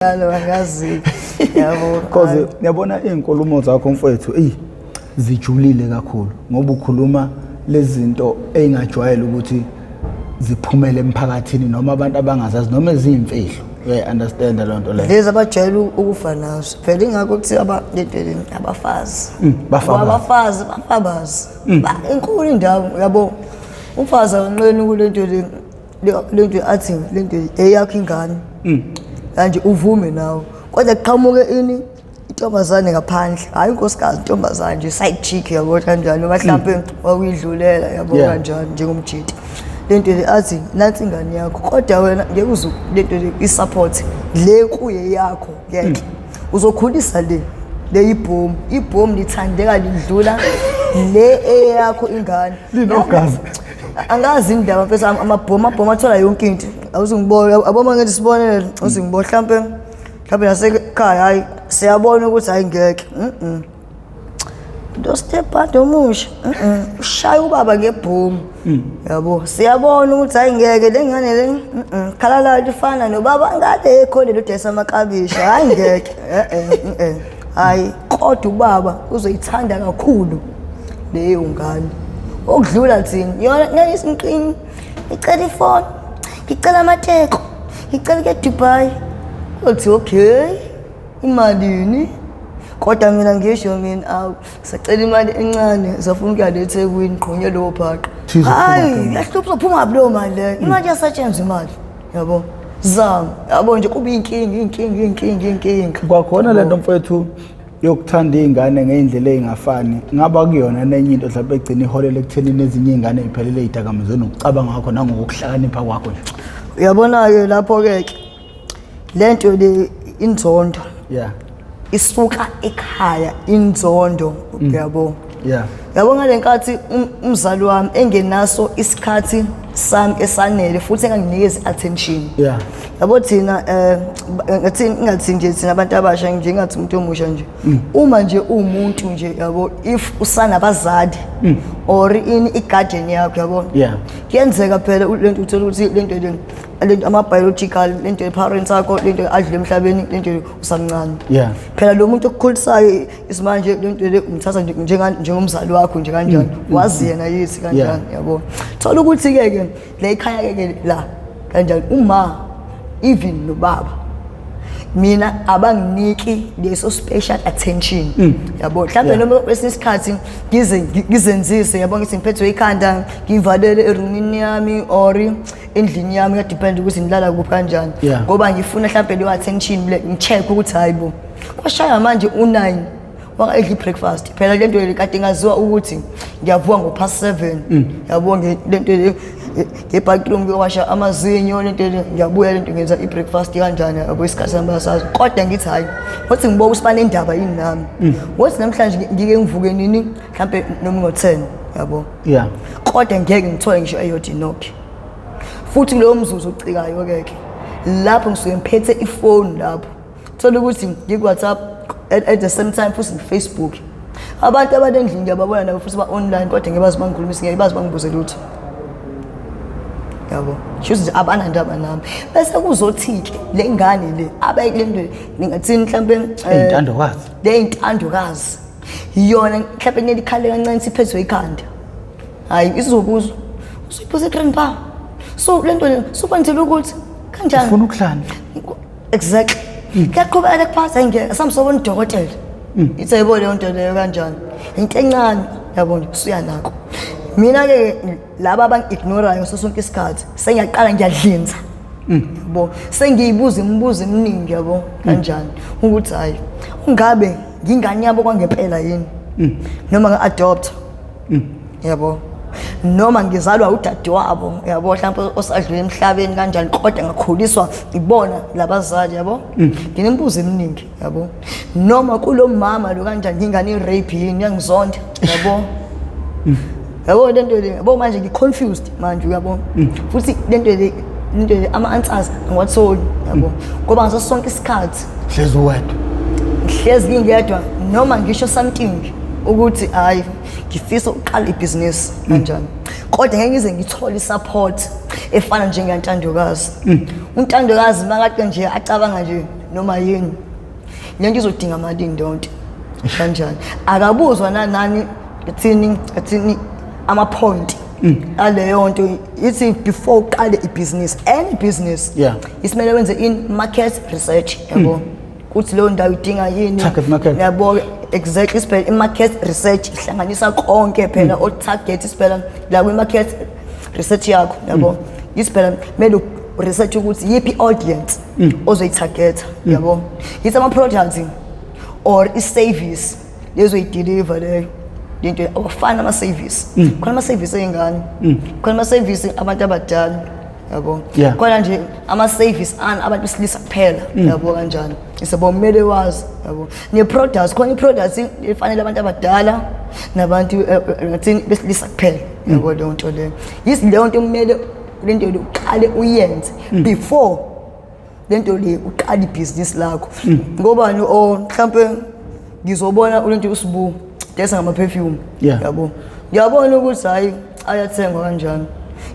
Yalo angazi. Yabo. Cause yabona iy'nkulumo zakho mfowethu eyi zijulile kakhulu ngoba ukhuluma lezi zinto ey'ngajwayele ukuthi ziphumele emphakathini noma abantu abangazazi noma eziyimfihlo. Uyayi-understand leyo nto leyo. Lezi abajwayele ukufa nazo. Phela ingakho kuthiwa lentweni abafazi. Bafabazi. Abafazi bafabazi. Inkulu indawo yabo. Umfazi akanqeni kulento le lento athi lento eyakho ingane. Kanje uvume nawe. Kodwa kuqhamuke ini intombazane ngaphandle. Hayi inkosikazi intombazane nje side chick yabo kanjani noma mhlawumbe wakuyidlulela yabo kanjani njengomjita. Lento le athi nansi ingane yakho kodwa wena ngeke uze lento le i-support le kuye yakho ngeke. Uzokhulisa le ibhomu, ibhomu lithandeka lidlula le eyakho ingane. Linogazi. Angazi indaba mfethu amabhomu athola yonke into. Awuzungibona yabo ngithi sibonele awuzungibona mhlambe nasekhaya hayi siyabona ukuthi hayi ngeke. Lo step omusha ushaya ubaba ngebhomu. Yabo siyabona ukuthi hayi ngeke le ngane le khala la lifana nobaba ngale ekhona lo dayisa amakabishi hayi ngeke hayi kodwa ubaba uzoyithanda kakhulu leyo ngane okudlula thina yona ngiqini ngicela ifoni ngicela amateko ngicela ukuya eDubai uthi okay imalini kodwa mina ngisho mina awu sacela imali encane safuna ukuya le eThekwini qhonye lowo phaqa hayi yahlupha uzophuma ngaphi leyo mali leyo imali iyasetshenzwa imali yabo zama yabo nje kuba inkinga inkinga inkinga inkinga Kwakhona lento mfowethu yokuthanda iy'ngane ngey'ndlela ey'ngafani ngaba kuyona nenye into mhlawumbe egcina iholela ekuthenini ezinye iy'ngane y'phelele ey'dakamizweni ngokucabanga kwakho nangokuhlakanipha kwakho nje. Uyabona-ke lapho-ke ke lento le inzondo isuka ekhaya inzondo yabo. Yabo ngale nkathi umzali wami engenaso isikhathi sami esanele futhi enganginikezi attention. Yabo thina ngathi ngathi nje thina abantu abasha nje ngathi umuntu omusha nje. Uma nje umuntu nje yabo if usanabazali or in i-garden yakho yabo. Kuyenzeka phela lento uthola ukuthi lento lento ama biological lento parents akho lento adlule emhlabeni lento usamncane. Phela lo muntu okukhulisayo isimanje lento le umthatha njengomzali wakho nje kanjani wazi yena yithi kanjani yabo. Thola ukuthi ke ke le ekhaya ke la kanjani uma even nobaba mina abanginiki leso special attention yabo. Mhlawumbe noma kwesinye isikhathi ngize ngizenzise yabo ngithi ngiphethwe ikhanda ngivalele erumini yami or endlini yami kuyadepend ukuthi ngilala kuphi kanjani ngoba ngifuna mhlawumbe leyo attention le ngicheck ukuthi hayibo kwashaya manje u9 waka edla breakfast phela lento le kade ngaziwa ukuthi ngiyavuka ngo past 7 yabo lento le ngebathroom ngiyowasha amazinyo lento le ngiyabuya lento ngenza i-breakfast kanjani yabo isikhathi sami basazi kodwa ngithi hayi ngothi ngibuka ukuthi banendaba yini nami ngothi namhlanje ngike ngivuke nini mhlambe noma ngo-10 yabo kodwa ngeke ngithole ngisho eyodwa inokhi futhi kulowo mzuzu ocikayo ke ke lapho ngisuke ngiphethe ifoni lapho thola ukuthi ngiku-WhatsApp at the same time futhi ngi-Facebook abantu abanendlini ngiyababona nabo futhi ba-online kodwa ngeke bazi bangikhulumisa ngeke bazi bangibuze lutho yabo shuthi nje abanandaba nami bese kuzothi-ke le ngane le abayilento ningathini mhlampe Iy'ntandokazi. Le intandokazi yona mhlampe kumele ikhale kancane siphethwe ikhanda hayi isizokuzwa usuyiphuza i-grandpa so le nto le sukwenzela ukuthi kanjani Ufuna ukuhlanya. Exactly. Kuyaqhubeka kuphatha ingeke asamsobona udokotela. Ithi ayibo leyo nto leyo kanjani. Into encane yabo nje usuya nako. Mina ke laba abangi-ignorayo ngaso sonke isikhathi sengiyaqala ngiyadlinza. Yabo sengiyibuza imibuzo eminingi yabo kanjani ukuthi hayi ungabe ngingane yabo kwangempela yini noma nga-adopt yabo noma ngizalwa udadewabo yabo mhlawumbe osadlule emhlabeni kanjani kodwa ngakhuliswa ibona labazali yabo nginemibuzo eminingi yabo noma kulo mama lo kanjani ngingane i-rape yini uyangizonda yabo yabo lento le yabo manje ngi-confused manje uyabo futhi lento le ama-answers angiwatholi yabo ngoba ngaso sonke isikhathi Hlezi uwedwa. Ngihlezi ngingedwa noma ngisho something ukuthi hayi ngifisa ukuqala ibhizinisi kanjani kodwa ngeke ngize ngithole i-support efana njengantandokazi. Untandokazi makade nje acabanga nje Noma yini lento izodinga malini lonto kanjani? Akabuzwa nanani ethini ama point aleyo nto. Ithi before uqale ibhizinisi, any business, isimele wenze in market research, yabo, kuthi leyo ndawo idinga yini. Target market. Yabo, exactly. Isiphela i-market research ihlanganisa konke phela, o-target isiphela la kwi-market research yakho, yabo. Isiphela kumele research ukuthi yiphi i-audience ozoyi-targeta, yabo, yithi ama-products or i-service lezoyi-deliver leyo lento. Awafani ama-service, khona ama-service ey'ngane, khona ama-service abantu abadala, yabo, khona nje ama-service ani abantu besilisa kuphela, yabo, kanjani. Isabo kumele wazi, yabo, ne-products, khona i-products efanele abantu abadala nabantu ngathini besilisa kuphela, yabo. Leyo nto leyo, yisi leyo nto kumele lento le uqale uyenze before lento le uqala ibhizinisi lakho. Ngobani? O mhlampe ngizobona ulento usibu dayisa ngama-perfume, yabo, ngiyabona ukuthi hayi, ayathengwa kanjani.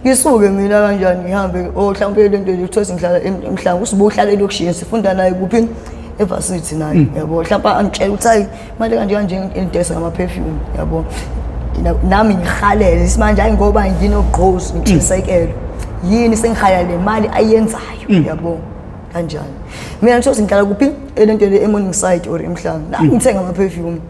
Ngisuke mina kanjani ngihambe, o mhlawumbe lento le uthole ngihlala emhlanga, usibu uhlala elokishini, sifunda naye kuphi, e-varsity naye, yabo. Mhlawumbe angitshela ukuthi hayi, manje kanje kanje ngidayisa ngama-perfume, yabo. Nami ngihalele isimanje, hayi, ngoba nginogqozi, ngintshisekelo yini, sengihalela le mali ayenzayo, yabo, kanjani. Mina ngithola ngihlala kuphi, elento le e-Morningside or emhlanga, nami ngithenga ama-perfume.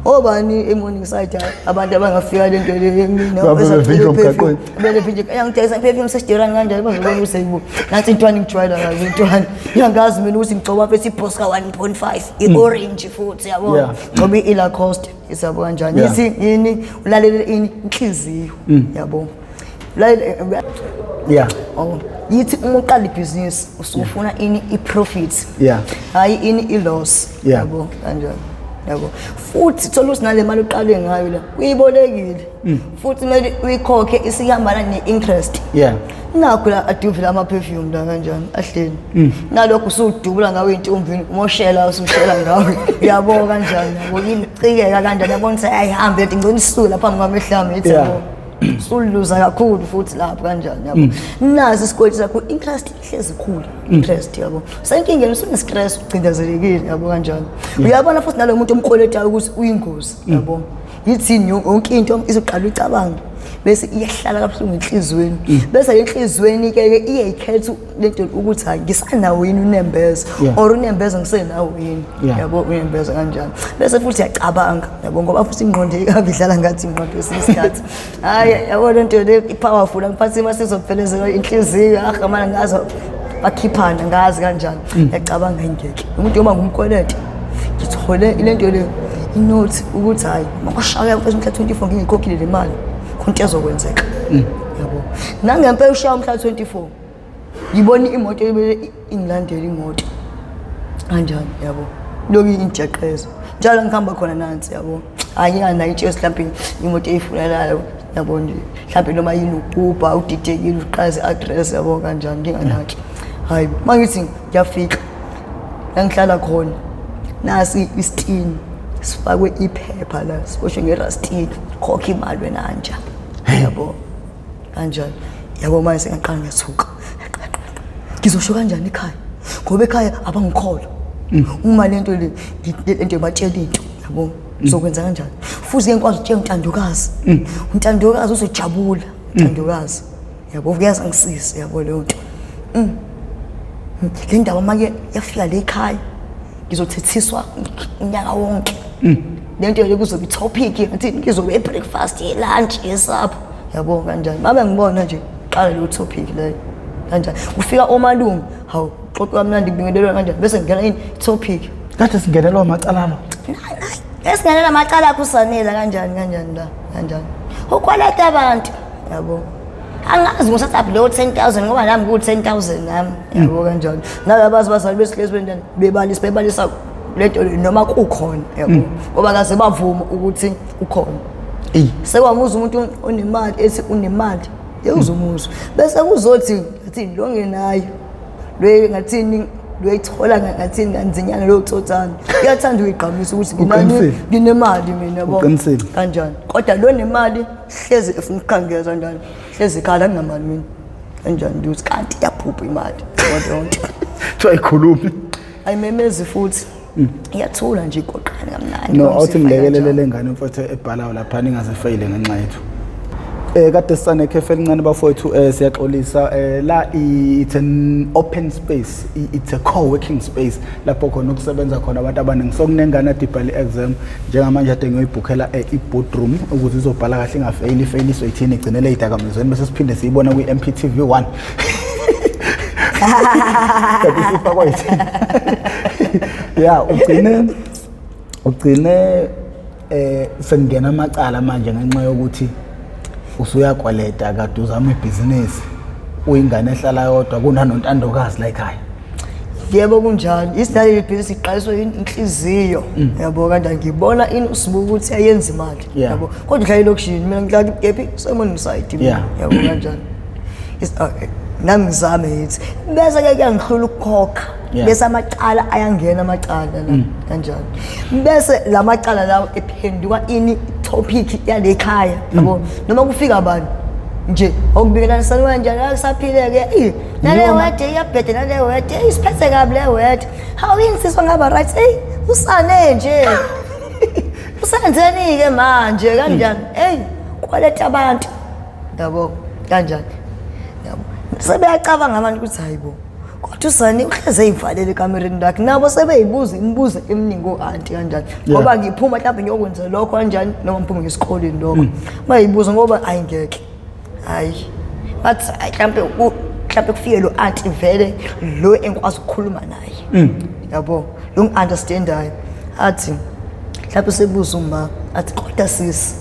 Obani e-Morningside abantu abangafika lento le mina? Babe bevinjwa emgaqweni. Bele vinje yangidayisa perfume sesidirani kanjani, bazobona ukuthi hayibo, nansi intwana ngijwayela kabi intwana. Ngiyangazi mina ukuthi ngigcoba mfethu iBosca 1.5 i-orange futhi, yabo, ngcoba i-Lacoste, isabo kanjani. Ithi yini? Ulalele ini? Inhliziyo, yabo. Ulalele. Oh, yithi uma uqala ibhizinisi usufuna ini? I-profit, hayi ini? I-loss, yabo, kanjani, yabo. Futhi thola ukuthi nale mali uqale ngayo la uyibolekile, futhi kumele uyikhokhe isihambana ne-interest. Nakho la aduvela ama-perfume la kanjani ahleli nalokhu usudubula ngawe intombi, umoshela usushela ngawe, yabo, kanjani, yabo, ilicikeka kanjani, yabona ukuthi ayihambe lento, ngicela isuke lapha phambi kwami ehlame ithi, yabo, suluza kakhulu futhi lapho kanjani, yabo. Nazi isikweletu sakho, interest ihlezi ikhula interest, yabo, senkingeni, usune-stress, ucindezelekile, yabo, kanjani. Uyabona futhi nalo muntu omkweletayo ukuthi uyingozi, yabo. Yithini? Yonke into izoqala uyicabange bese iyahlala kabuhlungu enhliziyweni, bese enhliziyweni ke ke iye ikhetha lento ukuthi hayi, ngisanawo yini unembeza or unembeza ngisenawo yini, yabo, unembeza kanjani. Bese futhi yacabanga, yabo, ngoba futhi ingqondo ikabi idlala ngathi ingqondo kwesinye isikhathi, hayi, yabo, lento le i-powerful. Angiphathi uma sizophelezela inhliziyo ahamana ngazo bakhiphana ngazi kanjani. Yacabanga, ingeke umuntu yoba ngumkwelete, ngithole lento le inothi ukuthi hayi, makushaya mfethu mhla 24 ngingikhokhile le mali, khona into ezokwenzeka, yabo. Nangempela ushaya umhla 24, ngibona imoto ibele ingilandela imoto kanjani, yabo, lokhu injeqeza njalo ngihamba khona nansi, yabo. Hayi, nginganayo itshesi, mhlawumbe imoto eyifunelayo, yabo nje, mhlawumbe noma yini uGuba udidekile uqaze i-address, yabo, kanjani. Nginganaki, hayi, uma ngithi ngiyafika la ngihlala khona, nasi isitini sifakwe iphepha la, siboshwe ngerastiki, khokha imali wena nja, yabo, kanjani, yabo. Manje sengaqala ngiyathuka, ngizosho kanjani ekhaya, ngoba ekhaya abangikholwa uma lento le lento ibatshela into, yabo. Ngizokwenza kanjani? Futhi ke ngikwazi ukutshela untandokazi, untandokazi uzojabula untandokazi, yabo, kuyaza ngisize, yabo, leyo nto. Le ndaba make yafika le ekhaya, ngizothethiswa unyaka wonke. Le nto le kuzoba i-topic, ngathi ngizobe i-breakfast, ye-lunch, yesapho, yabo, kanjani. Mabe ngibona nje qala leyo topic leyo kanjani, kufika omalume, hawu, xoxa kamnandi, kubingelelwa kanjani, bese ngena ini? I-topic. Kade singenelwa amacala lo. Esingenela amacala akho usanela kanjani kanjani la kanjani, ukweleta abantu, yabo. Angazi ngisathathi leyo 10,000 ngoba nami ku 10,000 nami, yabo, kanjani. Nalabazi bazali besihlezi bendani bebalisa bebalisa lento le noma kukhona, yabo, ngoba kaze bavuma ukuthi kukhona. Eyi. Sekwamuza umuntu onemali ethi unemali yewuzumuzwa, bese kuzothi ngathini lo ngenayo, lo ngathini loyithola ngathini kanzinyana, lo tsotsana uyathanda ukuyigqamisa ukuthi nginani. Uqinisile. Nginemali mina, yabo. Uqinisile. Kanjani, kodwa lo nemali hlezi efuna ukukhangeza kanjani, hlezi ikhala kungamali mina kanjani, ngithi kanti iyaphupha imali, yabo, leyo nto. Kuthiwa ikhulumi. Ayimemezi futhi. Iyathula nje igoqane kamnandi. No, awuthi ngilekelele le ngane mfowethu ebhalayo lapha ningazifeyile ngenxa yethu. Kade sisane khefe elincane bafowethu, siyaxolisa. La it's an open space, it's a co-working space lapho khona ukusebenza khona abantu abaningi. So kunengane ade ibhale i-exam njengamanje, ade ngiyoyibhukhela i-boardroom ukuze izobhala kahle, ingafeyili, ifeyiliswe yithini, igcinele ey'dakamizweni, bese siphinde siyibona kwi-MPTV 1 kanti isifakwa yithini. Ya, ugcine sengena amacala manje ngenxa yokuthi usuyakweleta, kade uzama ibhizinisi, uyingane ehlala yodwa, kunanontandokazi la ekhaya. Yebo, kunjalo. Isidalile ibhizinisi iqaliswe inhliziyo. Yabo, kanti ngibona ini usibuka ukuthi ayenza imali. Yabo. Kodwa uhlala elokishini, mina ngihlala kephi? Morningside mina. Yabo, kanjani. Okay. Nami ngizame yithi. Bese ke kuyangihlula ukukhokha. Bese amacala ayangena, amacala la kanjani. Bese lamacala lawo ephenduka ini topic yale khaya. Yabo. Noma kufika abantu nje okubikela sani kanjani akusaphileke, eh, nale wede iyabheda, nale wede isiphethe kabi le wede, hawu, yini siswa ngaba right, hey, usane nje usenzeni ke manje kanjani, hey, kwaleta abantu, yabo, kanjani, yabo, sebeyacabanga abantu ukuthi hayibo, kodwa usani uhleze eyivalele ekamereni lakhe, nabo sebeyibuza imibuzo eminingi o-anti kanjani, ngoba ngiphuma mhlawumbe ngiyokwenza lokho kanjani, noma ngiphume ngesikoleni lokho, bayibuza ngoba ayingeke, hayi, bathi hayi, mhlawumbe kufike lo anti vele lo engikwazi ukukhuluma naye, yabo, lo ngi-understandayo, athi mhlawumbe sebuza uma athi, kodwa sisi,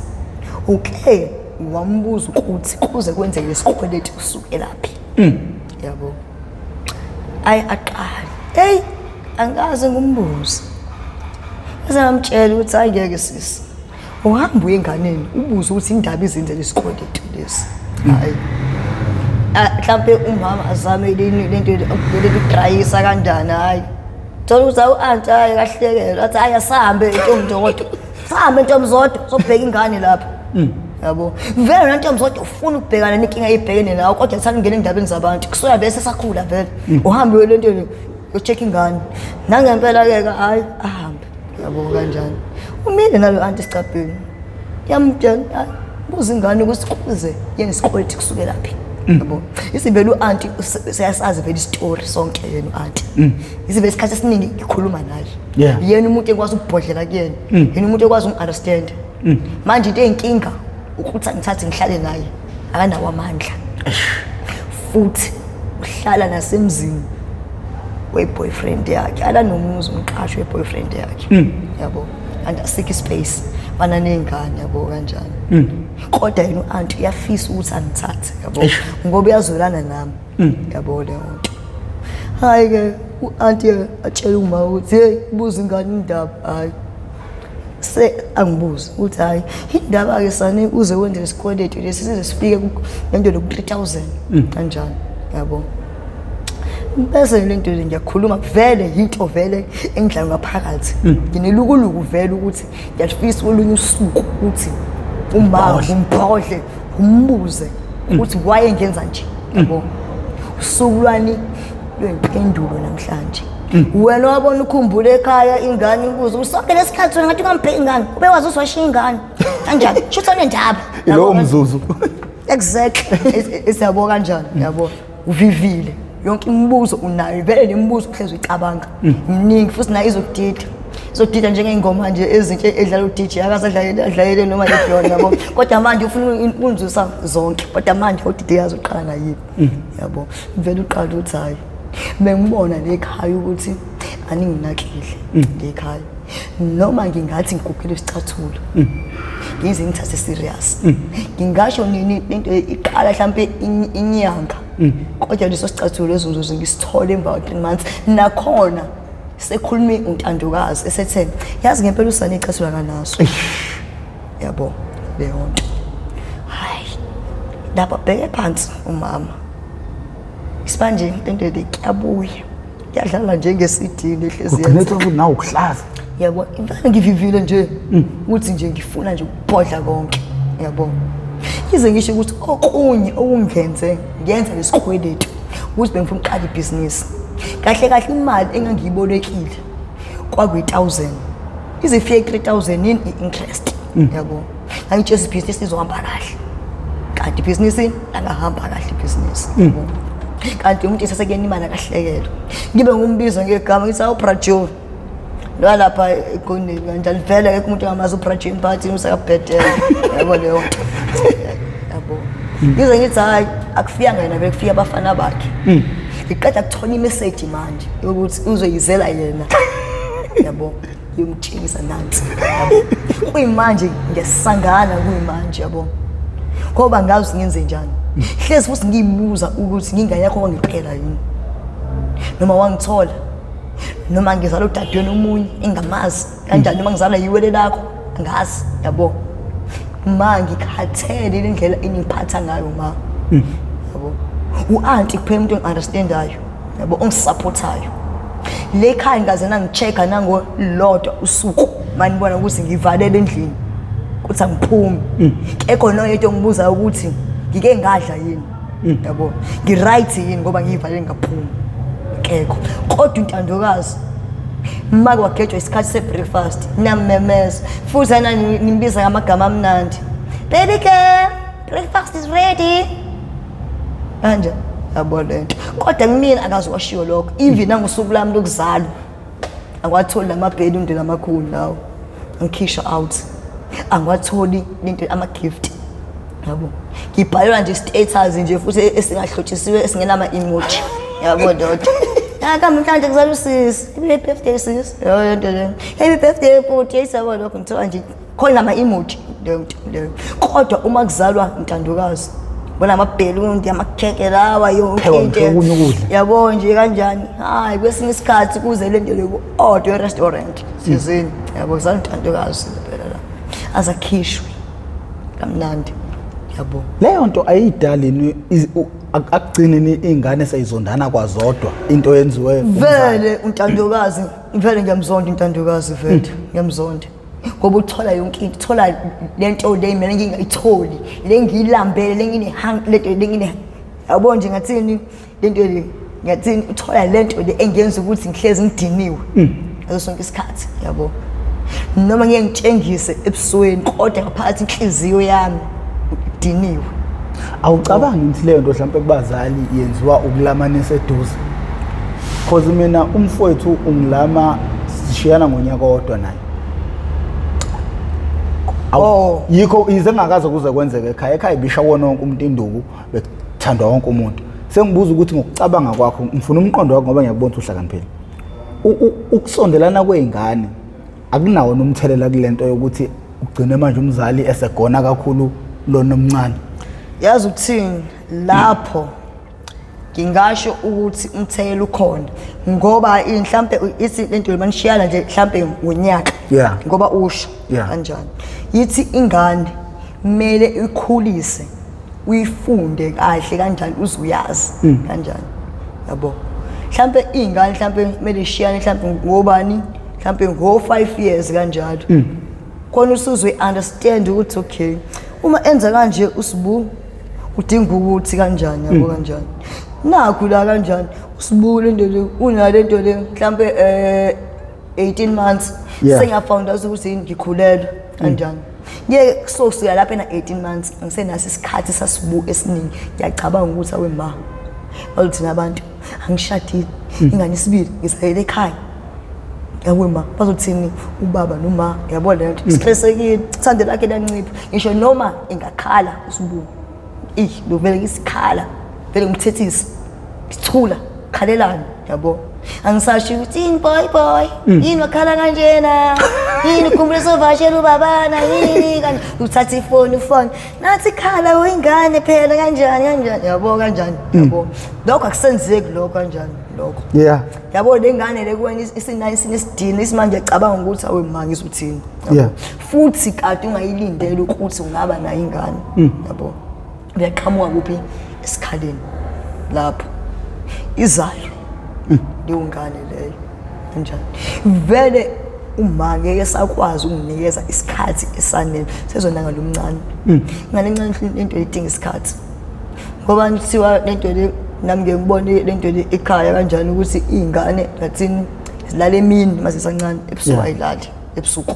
uke wambuza ukuthi kuze kwenzeke lesikweletu kusukela phi? Yabo, ayi, aqale, hey, angikaze ngumbuze. Bese ngamtshela ukuthi hayi, ngeke sisi, uhamba uye enganeni ubuze ukuthi indaba izenze lesikweletu lesi. Hayi. Ah, mhlampe umama azame lento lento kanjani, hayi. Thola ukuthi awu anti, hayi, kahlekela, athi hayi, asahambe ntombi, sahambe ntombi zodwa, sobheka ingane lapha. Yabo. Vele na ntombi zodwa ufuna ukubhekana nenkinga eyibhekene nawe, kodwa thanda ungena endabeni zabantu. Kusuka bese sakhula vele. Uhambe uye lento yo-check ingane. Nangempela ke hayi, ahambe. Yabo, kanjani. Umile nalo anti sicabheni. Yamtshela, hayi, buza ingane ukuthi kuze yena isikweletu kusukela phi. Yabo. Isivele u-anti seyasazi vele isitori sonke yena u-anti. Isivele isikhathi esiningi ngikhuluma naye. Yena umuntu ekwazi ukubhodlela kuyena. Yena umuntu ekwazi uku-understand. Manje into eyinkinga ukuthi angithathe ngihlale naye, akanawo amandla. Futhi uhlala nasemzini we-boyfriend yakhe, ala nomuzi umqasho we-boyfriend yakhe. Yabo. And asikho ispace bana ney'ngane, yabo, kanjani. Kodwa yena u-anti uyafisa ukuthi angithathe, yabo, ngoba uyazwelana nami. Yabo, leyo nto. Hayi ke, u-anti atshela uma ukuthi hey, buza ingane indaba, hayi. Se angibuze ukuthi hayi, indaba ke sane uze wenze lesikweletu lesi size sifike lento loku 3000 kanjani, yabo. Bese lento le ngiyakhuluma vele, yinto vele engidlayo ngaphakathi, nginelukuluku vele ukuthi ngiyalifisa olunye usuku ukuthi uma ngimbhodle, ngimbuze ukuthi why engenza nje, yabo. Usuku lwani lwempendulo namhlanje? Wena wabona ukhumbule ekhaya ingane ibuza ukuthi sonke lesikhathi wena ngathi ungambheki ingane, ube wazi uzoshiya ingane kanjani, shuthi onendaba. Ilowo mzuzu. Exactly, isiyabo kanjani, yabo, uvivile yonke imibuzo unayo vele, nemibuzo uhlezi uyicabanga miningi, futhi nayo izokudida, izodida njengey'ngoma nje ezintsha edlala u-DJ, akasadlalele adlalele noma yona, yabo, kodwa manje ufuna ukunzwisa zonke, kodwa manje udide yazi uqala ngayiphi, yabo. Vele uqala ukuthi hhayi, bengibona le khaya ukuthi aninginakile le khaya, noma ngingathi ngigugile isicathulo, ngize ngithathe serious, ngingasho nini lento iqala mhlampe inyanga, kodwa leso sicathulo lezo nzuzo ngisithole emva kwa 3 months, nakhona sekhulume untandokazi esethe yazi ngempela usane icathulo akanaso, yabo, leyo nto. Hayi, lapha bheke phansi umama, isibanje lento le kuyabuya, kuyadlala njenge-CD ehlezi. Ugcine ukuthi nawe ukuhlaza. Yabo, imfana ngivivile nje ukuthi nje ngifuna nje ukubhodla konke, yabo, ngize ngisho ukuthi okunye okungenze ngenza lesikweletu ukuthi bengifuna ukuqala ibhizinisi. Kahle kahle imali engangiyibolekile kwakuyi-1000, ize ifike 3000 yini i-interest, yabo. Ngangitshela ibhizinisi izohamba kahle, kanti ibhizinisi langahamba kahle ibhizinisi, yabo. Kanti umuntu esesekuyena imali akahlekelwa. Ngibe ngumbizo ngegama ngithi awu Brajo lwalapha egoneni kanjani, vele akekho umuntu ongamazi uBrajo emphakathini, usakabhedela, yabo leyo nto, yabo. Ngize ngithi hayi, akufikanga yena, bekufika abafana bakhe. Ngiqeda kuthola imeseji manje yokuthi uzoyizela yena, yabo, ngiyomtshengisa nansi, yabo. Kuyimanje ngiyasangana, kuyimanje, yabo, ngoba ngazi ngenze njani. Hlezi futhi ngiyibuza ukuthi ngingane yakho wangempela yini, noma wangithola, noma ngizala udadewenu omunye engamazi kanjani, noma ngizalwa yiwele lakho, angazi, yabo. Ma, ngikhathele le ndlela eningiphatha ngayo, ma, yabo. U-anti kuphela umuntu engi-understandayo, yabo, ongisupportayo le khaya. Ngaze nangi-check-a nangolodwa usuku manibona ukuthi ngivalele endlini ukuthi angiphumi, kekho noyedwa ongibuzayo ukuthi ngike ngadla yini, yabo, ngi-right yini, ngoba ngiyivalele ngaphumi, kekho. Kodwa intandokazi, make wagejwa isikhathi se-breakfast, niyamemeza futhi ana nimbiza ngamagama amnandi, "Baby girl, breakfast is ready," kanje, yabo lento. Kodwa kumina akaze washiwo lokho, even nangosuku lami lokuzalwa angiwatholi lamabheli umndeni amakhulu lawo angikhishwa out, angiwatholi lento ama-gift, yabo. Ngibhalelwa nje status nje futhi esingahlotshisiwe, esingenama-emoji, yabo ndoda. Ya, kambe mhlawumbe kuzala usisi, "Happy birthday sis," yabo lento leyo, "Happy birthday bhuti," yayisabo lokho. Ngithola nje khona nama-emoji leyo nto leyo. Kodwa uma kuzalwa intandokazi, bona amabhelundi, amakhekhe lawa, yonke Phekwa into. ngisho okunye ukudla. Yabo nje kanjani. Hayi, kwesinye isikhathi kuze le nto leyo ku-order e-restaurant thizeni, yabo, kuzalwa intandokazi phela la, azakhishwe kamnandi, yabo. Leyo nto ayidali ni akugcineni iy'ngane seyizondana kwazodwa, into yenziwe umzali? Vele untandokazi, vele ngiyamzonda intandokazi, vele ngiyamzonda ngoba uthola yonke into, uthola lento le mina ngingayitholi, le ngiyilambele, le ngine lento le ngine, yabo nje ngathini lento le, ngathini, uthola lento le engenza ukuthi ngihlezi ngidiniwe ngaso sonke isikhathi, yabo. Noma ngiye ngitshengise ebusweni, kodwa ngaphakathi inhliziyo yami idiniwe. Awucabangi ukuthi leyo nto mhlawumpe kubazali yenziwa ukulamanisa eduze? Cause mina umfowethu ungilama, sishiyana ngonyaka owodwa naye. Oh. Yikho ize ngakaze kuze kwenzeke ekhaya. Ekhaya ibisha wona wonke umuntu induku, bekuthandwa wonke umuntu. Sengibuza ukuthi ngokucabanga kwakho, ngifuna umqondo wakho ngoba ngiyakubona ukuthi uhlakaniphile, ukusondelana kwey'ngane akunawo nomthelela kule nto yokuthi ugcine manje umzali esegona kakhulu lona omncane? Yazi ukuthini, lapho ngingasho ukuthi umthelo ukhona, ngoba mhlambe ithi lento manishiyana nje mhlambe ngonyaka, ngoba usho kanjani, yithi ingane kumele ikhulise, uyifunde kahle kanjani, uze uyazi kanjani, yabo. Mhlambe iy'ngane mhlambe kumele ishiyane mhlambe ngobani, mhlambe ngo-5 years kanjalo, khona usuzwe understand ukuthi okay, uma enza kanje usibu udinga ukuthi kanjani, yabo, kanjani, nakhu la kanjani, usibu lento le unalento le mhlambe 18 months, sengiyafound out ukuthi ngikhulelwe kanjani. Ngeke kusosuka lapha ena 18 months, angisenaso isikhathi sasibu esiningi. Ngiyacabanga ukuthi awe ma, bazothina abantu, angishadile, ingane isibili ngizayele ekhaya, yabo ma, bazothini ubaba noma, yabo le nto. Stressekile, uthando lakhe lancipha, ngisho noma engakhala usibu, ih lo vele ngisikhala, vele ngimthethisa, sithula, khalelani, yabo. Angisasho ukuthi yini, boy boy, yini wakhala kanjena, yini ukhumbule sovashela ubabana yini kanje, uthatha ifoni, ufone nathi, khala uyingane phela, kanjani kanjani, yabo, kanjani, yabo. Lokho akusenzeki lokho, kanjani lokho. Yabo, le ngane le kuwena isinayo isinesidina isimanje, cabanga ukuthi awe ma, ngizothini, yabo. Futhi kade ungayilindela ukuthi ungaba nayo ingane, yabo, uyaqhamuka kuphi esikhaleni lapho izalwe leyo ngane leyo kanjani. Vele uma ngeke sakwazi ukunginikeza isikhathi esanele sezonanga lomncane, ingane encane lento idinga isikhathi, ngoba kuthiwa lento le Nami ngeke ngibone lento le ekhaya kanjani ukuthi iy'ngane ngathini zilala emini uma zisancane, ebusuku ayilali ebusuku,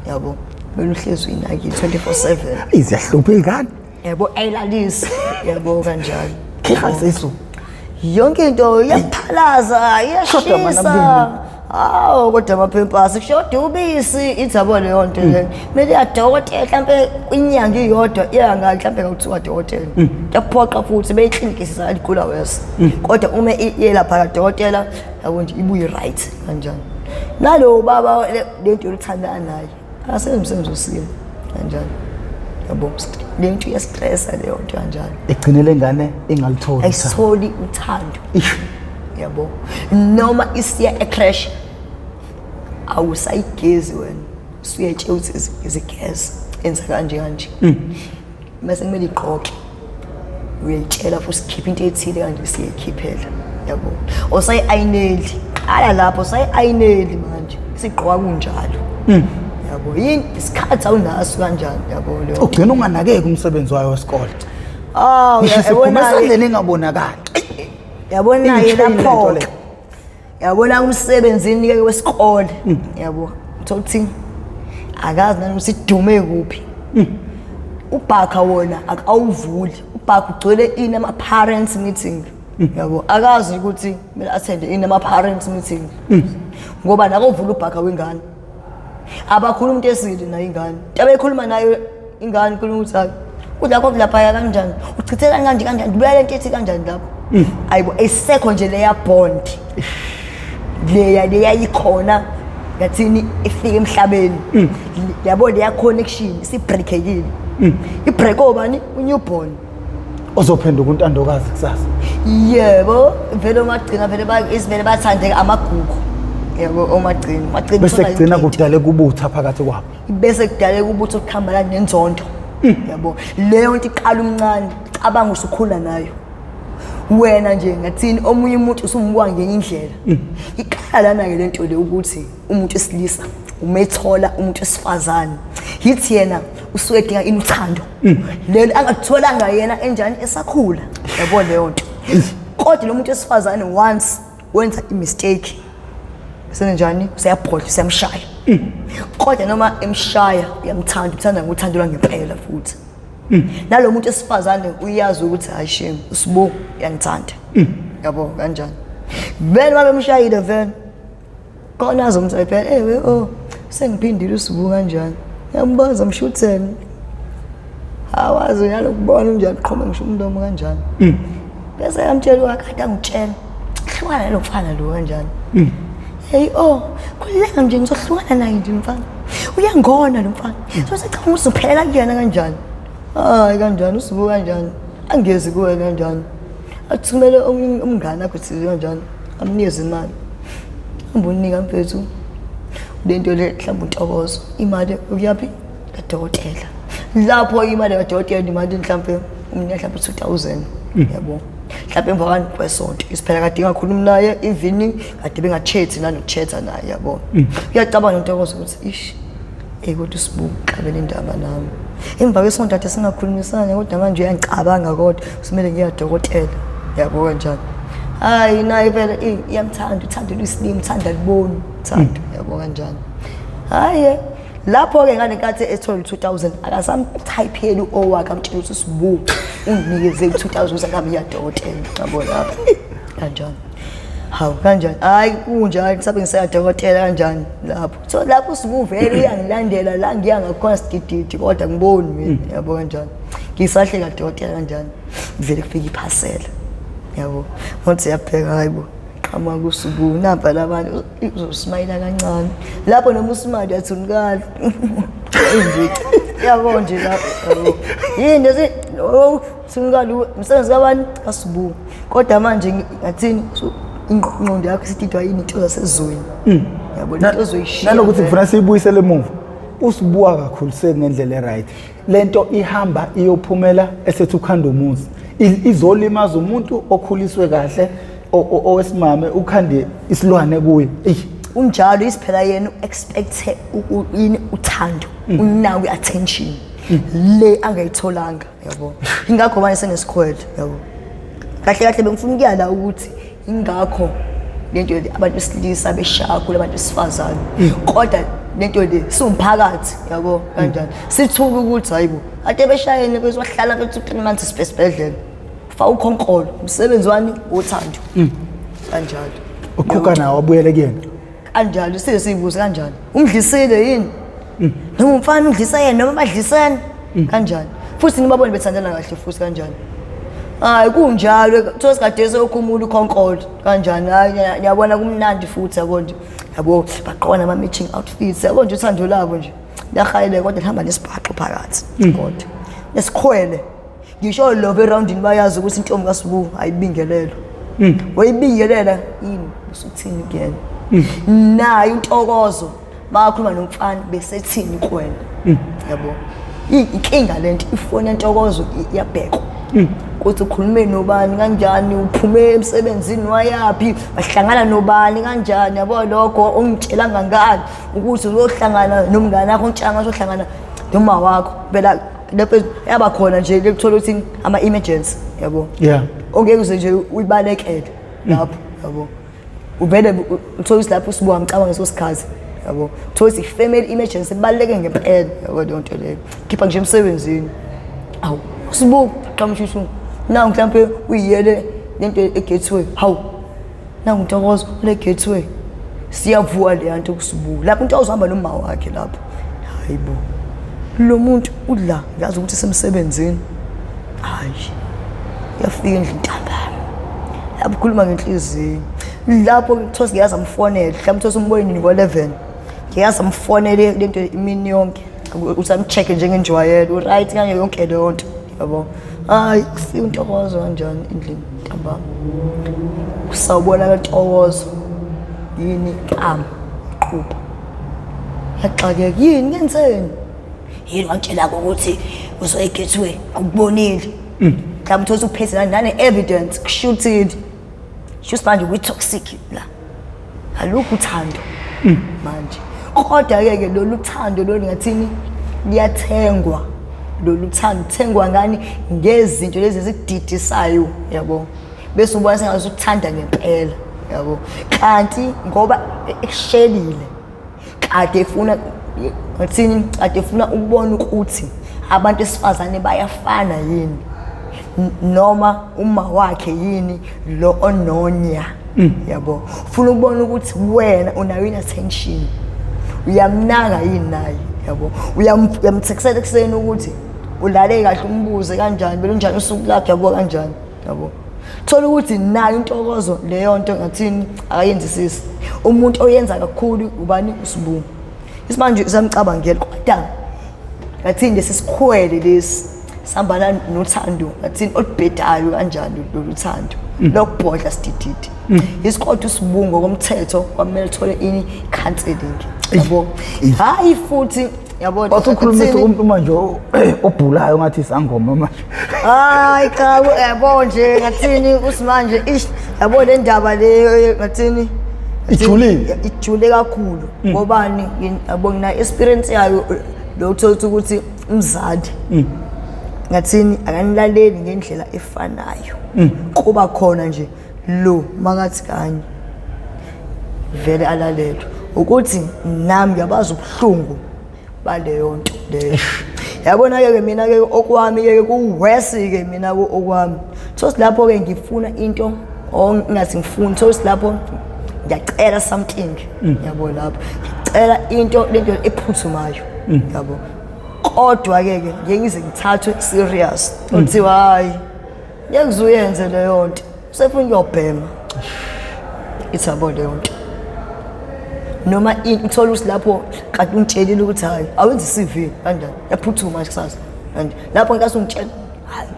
yabo. Kumele uhlezi uyinakile 24/7. Eyi, ziyahlupha iy'ngane. Yabo, ayilalisi, yabo, kanjalo. Khipha isisu. Yonke into iyaphalaza, Shoda iyashisa. amanabukeni. Hawu, kodwa amaphempasi kushoda ubisi, ithi yabo leyo nto le. Kumele iyadokotela mhlampe inyanga iyodwa iyanga mhlampe ngakuthiwa dokotela. Kuyaphoqa futhi beyiklinikhi sisaligula wese. Kodwa uma iye lapha kadokotela, yabo nje ibuye right kanjani. Nalo baba lento yoluthandana naye akasenzi umsebenzi osile kanjani. Yabo, lento iyastressa leyo nto kanjalo. Egcine lengane ingalitholi uthando. Ayisitholi uthando. Ish. Yabo, noma isiya ecrash awusayigezi wena, usuyetshela ukuthi izigeza enza kanje kanje, mase kumele igqoke, uyayitshela futhi sikhipha into ethile kanje, siyayikhiphela, yabo. Osayi-ayineli qala lapho, sayi-ayineli manje sigqoka kunjalo, yabo. Yini isikhathi awunaso kanjani, yabo leyo. Ugcina unganakeki umsebenzi wayo wesikole. Ah, Ngisho isiphuma uyabona-ke. esandleni ingabonakali. Yabona-ke Iyi-chain lento lapho le. yabona umsebenzini ke wesikole, yabo, uthola ukuthi akazi nanokuthi idume kuphi. Ubhakha wona akawuvuli, ubhakha ugcwele ini, ama-parents meeting, yabo. Akazi ukuthi kumele attende ini, ama-parents meeting, ngoba nakovula ubhakha wengane abakhuluma umuntu esile nayo ingane, into abeyikhuluma nayo ingane khuluma ukuthi hayi, kudla kwakho laphaya kanjani, uchithelani kanje kanjani, kubuya lento ethi kanjani lapho. Ayibo, ayisekho nje leya bond leya ikhona ngathini ifike emhlabeni, yabo, leya connection isibreakekile. Ibreak obani? Unewborn Ozophenduka untandokazi kusasa. Yebo, vele omagcina vele isivele bathandeka amagugu, yabo, omagcina magcina. Bese uthola kugcina yonke into. kudale kubutha phakathi kwabo. Bese kudaleka ubutho okuhambelana nenzondo, yabo. Leyo nto iqala umncane, cabanga usukhula nayo wena nje ngathini omunye umuntu usumbuka ngenye indlela. Iqala lana-ke le nto le ukuthi umuntu wesilisa uma ethola umuntu wesifazane, yithi yena usuke edinga ini? Uthando lelo angakutholanga yena enjani, esakhula, yabo leyo nto. Kodwa lo muntu wesifazane once wenza i-mistake, senenjani, useyabhodla, useyamshaya. Kodwa noma emshaya uyamthanda, uthanda ngothando lwangempela futhi. Nalo muntu wesifazane uyazi ukuthi hayi shame, uSibu uyangithanda, yabo, kanjani. Vele babemshayile vele khona azomthola phela, ewe, oh, sengiphindile uSibu kanjani, yambuza mshutheni, awazi uyalokubona unjani, qhoma ngisho umlomo kanjani. Bese yamtshela wakade angitshela hlukana nalo mfana lo kanjani. Hey, oh, khululeka nje, ngizohlukana naye nje mfana, uyangona lo mfana. So secabanga ukuthi uzophelela kuyena kanjani. Hayi kanjani, uSibu kanjani angezi kuwena kanjani, athumele omunye umngane akho thize kanjani, amnikeze imali, hamba unika mfethu lento le, mhlawumbe untokozo imali ukuyaphi kadokotela. Lapho imali kadokotela, imali mhlawumbe umnika mhlawumbe 2000, yabo, mhlawumbe emva kwani kwesonto isiphela kade ingakhulumi naye, even kade bengachethi nanokuchetha naye, yabo. Uyacabanga nontokozo ukuthi ish, kodwa uSibu xabela indaba nami emva kwesonto kade singakhulumisana, kodwa manje uyangicabanga, kodwa kusimele ngiyadokotela, yabo, kanjani. Hayi, naye vele iyamthanda, uthando luyisilima, uthanda liboni uthando, yabo, kanjani. Hhayi, lapho-ke ngale nkathi ethola u-2000 akasamthayipheli owakhe amtshela ukuthi uSibu unginikeze u-2000 ukuthi akabe iyadokotela, yabo, lapho kanjani. Hawu, kanjani, hhayi kunjani, sabe ngisayadokotela kanjani lapho. So lapho uSibu vele uyangilandela la ngiya ngakhona, sigididi, kodwa ngiboni mina, yabo, kanjani. Ngisahleka dokotela kanjani, vele kufika iphasela, yabo, ngothi yabheka, hayi bo, qhamuka kuSibu nampa labantu, uzosimayila kancane lapho, noma usimali uyathunukala nje, yabo, nje lapho, yabo, yini esi thunukala umsebenzi kabani? KaSibu. Kodwa manje ngathini, ingqondo yakho isididwa yini? Into zasezweni, yabo, lento ozoyishiya. Nanokuthi vele. Ngifuna siyibuyisele emuva. Usibuka kakhulu ngendlela eright. Lento ihamba iyophumela esethi ukhanda umuzi. Izolimaza umuntu okhuliswe kahle, owesimame ukhande isilwane kuye. Eyi. Unjalo isiphela yena expect yini? Uthando, unawo i-attention le angayitholanga, yabo. Ingakho manje senesikhwele, yabo. Kahle kahle bengifuna ukuyala ukuthi ingakho lento le abantu besilisa beshaya kakhulu abantu besifazane. Kodwa lento le siwumphakathi yabo kanjani. Sithuka ukuthi hayibo ade beshayene bezohlala bethi 3 months esibhedlela. Fa ukhonkolo umsebenzi wani uthando. Kanjalo. Uqhuka nawo abuyele kuyena. Kanjalo size siyibuze kanjani. Umdlisile yini? Noma umfana udlisa yena noma badlisene kanjani. Futhi nibabone bethandana kahle futhi kanjani. Hayi kunjalo kuthiwa sikade seyokhumula ukhonkolo kanjani. Hayi ngiyabona kumnandi futhi yabo nje. Yabo bagqoka nama matching outfits yabo nje uthando labo nje. Liyahayeleka kodwa lihamba nesibhaxo phakathi kodwa. Nesikhwele. Ngisho love eroundini bayazi ukuthi intombi kaSibu ayibingelelwa. Wayibingelela yini usuthini kuyena. Nayo intokozo bakhuluma nomfana besethini kuwena. Yabo. Inkinga lento ifoni yentokozo iyabhekwa. Ukuthi ukhulume nobani kanjani, uphume emsebenzini wayaphi, wahlangana nobani kanjani, yabo lokho ongitshelanga ngani ukuthi uzohlangana nomngane wakho, ongitshela ngathi uzohlangana noma wakho. Phela lapho yaba khona nje lekuthola ukuthi ama emergency yabo. Yeah. Ongeke uze nje uyibalekele lapho yabo. Uvele uthole ukuthi lapho usibuka ngicabanga ngeso sikhathi yabo. Uthole ukuthi family emergency ibaluleke ngempela yabo leyo nto leyo. Khipha nje emsebenzini. Awu, usibuka qhamuka usho nangu mhlampe uyiyele lento e-gateway. Hawu. Nangu Ntokozo le gateway. Siyavuka le nto kusibuka. Lapho uNtokozo uhamba noma wakhe lapho. Hayibo. Lo muntu udla ngazi ukuthi semsebenzini. Hayi. Yafika endlini ntambama. Lapho ukhuluma ngenhliziyo. Lapho kuthiwa ngiyazi amfonele, mhlawumbe uthola umbone nini ngo-11. Ngiyazi amfonele lento imini yonke. Ukuthi amcheck njengenjwayelo, uright kanye yonke leyo nto. Yabo. Hayi, kufika uNtokozo kanjani endlini ntambama. Usawubona kaNtokozo. Yini kam qhuba. Yaxakeka yini ngenzeni? Yini wangitshela ukuthi uzoya e-gateway akubonile. Mhlawumbe uthole uphethe nane evidence kushuthile. Shuthi manje we toxic la. Alukho uthando manje. Kodwa ke ke lolu thando lolu ngathini liyathengwa. Lolu thando thengwa ngani ngezinto lezi ezikudidisayo yabo. Bese ubona sengathi uthanda ngempela yabo. Kanti ngoba ekushelile kade efuna ngathini kade efuna ukubona ukuthi abantu esifazane bayafana yini noma uma wakhe yini lo ononya yabo. Ufuna ukubona ukuthi wena unayo yini attention, uyamnaka yini naye yabo, uyamthekisela ekuseni ukuthi ulale kahle, umbuze kanjani belunjani usuku lakhe yabo kanjani yabo. Thola ukuthi nayo intokozo leyo nto ngathini akayenzisisi. Umuntu oyenza kakhulu ubani? uSibu. Isimanje samcabangela kodwa ngathini lesi sikhwele lesi sihambana nothando ngathini olubhedayo kanjani lolu thando lokubhodla sidididi. Isikodwa uSibu ngokomthetho kwamele thole ini counseling yabo. Hayi futhi yabo Wasukhulumisa umuntu manje obhulayo ngathi isangoma manje. Hayi cha yabo nje ngathini usimanje ish yabo le ndaba le ngathini Ijulile. Ijule kakhulu ngobani yabo ngina experience yayo lo uthola ukuthi umzali ngathini akanilaleli ngendlela efanayo. Kuba khona nje lo makathi kanye vele alalelwe ukuthi nami ngiyabazi ubuhlungu baleyo nto leyo. Yabona ke mina ke okwami ke kuworse ke mina okwami. So lapho ke ngifuna into ongathi ngifuna, so lapho ngiyacela something yabo, lapho ngicela into lento ephuthumayo yabo. Kodwa ke ke ngeke ngize ngithathwe serious uthiwa hayi ngeke uzuyenze leyo nto, usefuna ukuyobhema ithi yabo leyo nto. Noma uthola ukuthi lapho kade ungitshelile ukuthi hayi awenze i-CV kanjani, yaphuthuma nje kusasa kanje lapho ngikaze ungitshela hayi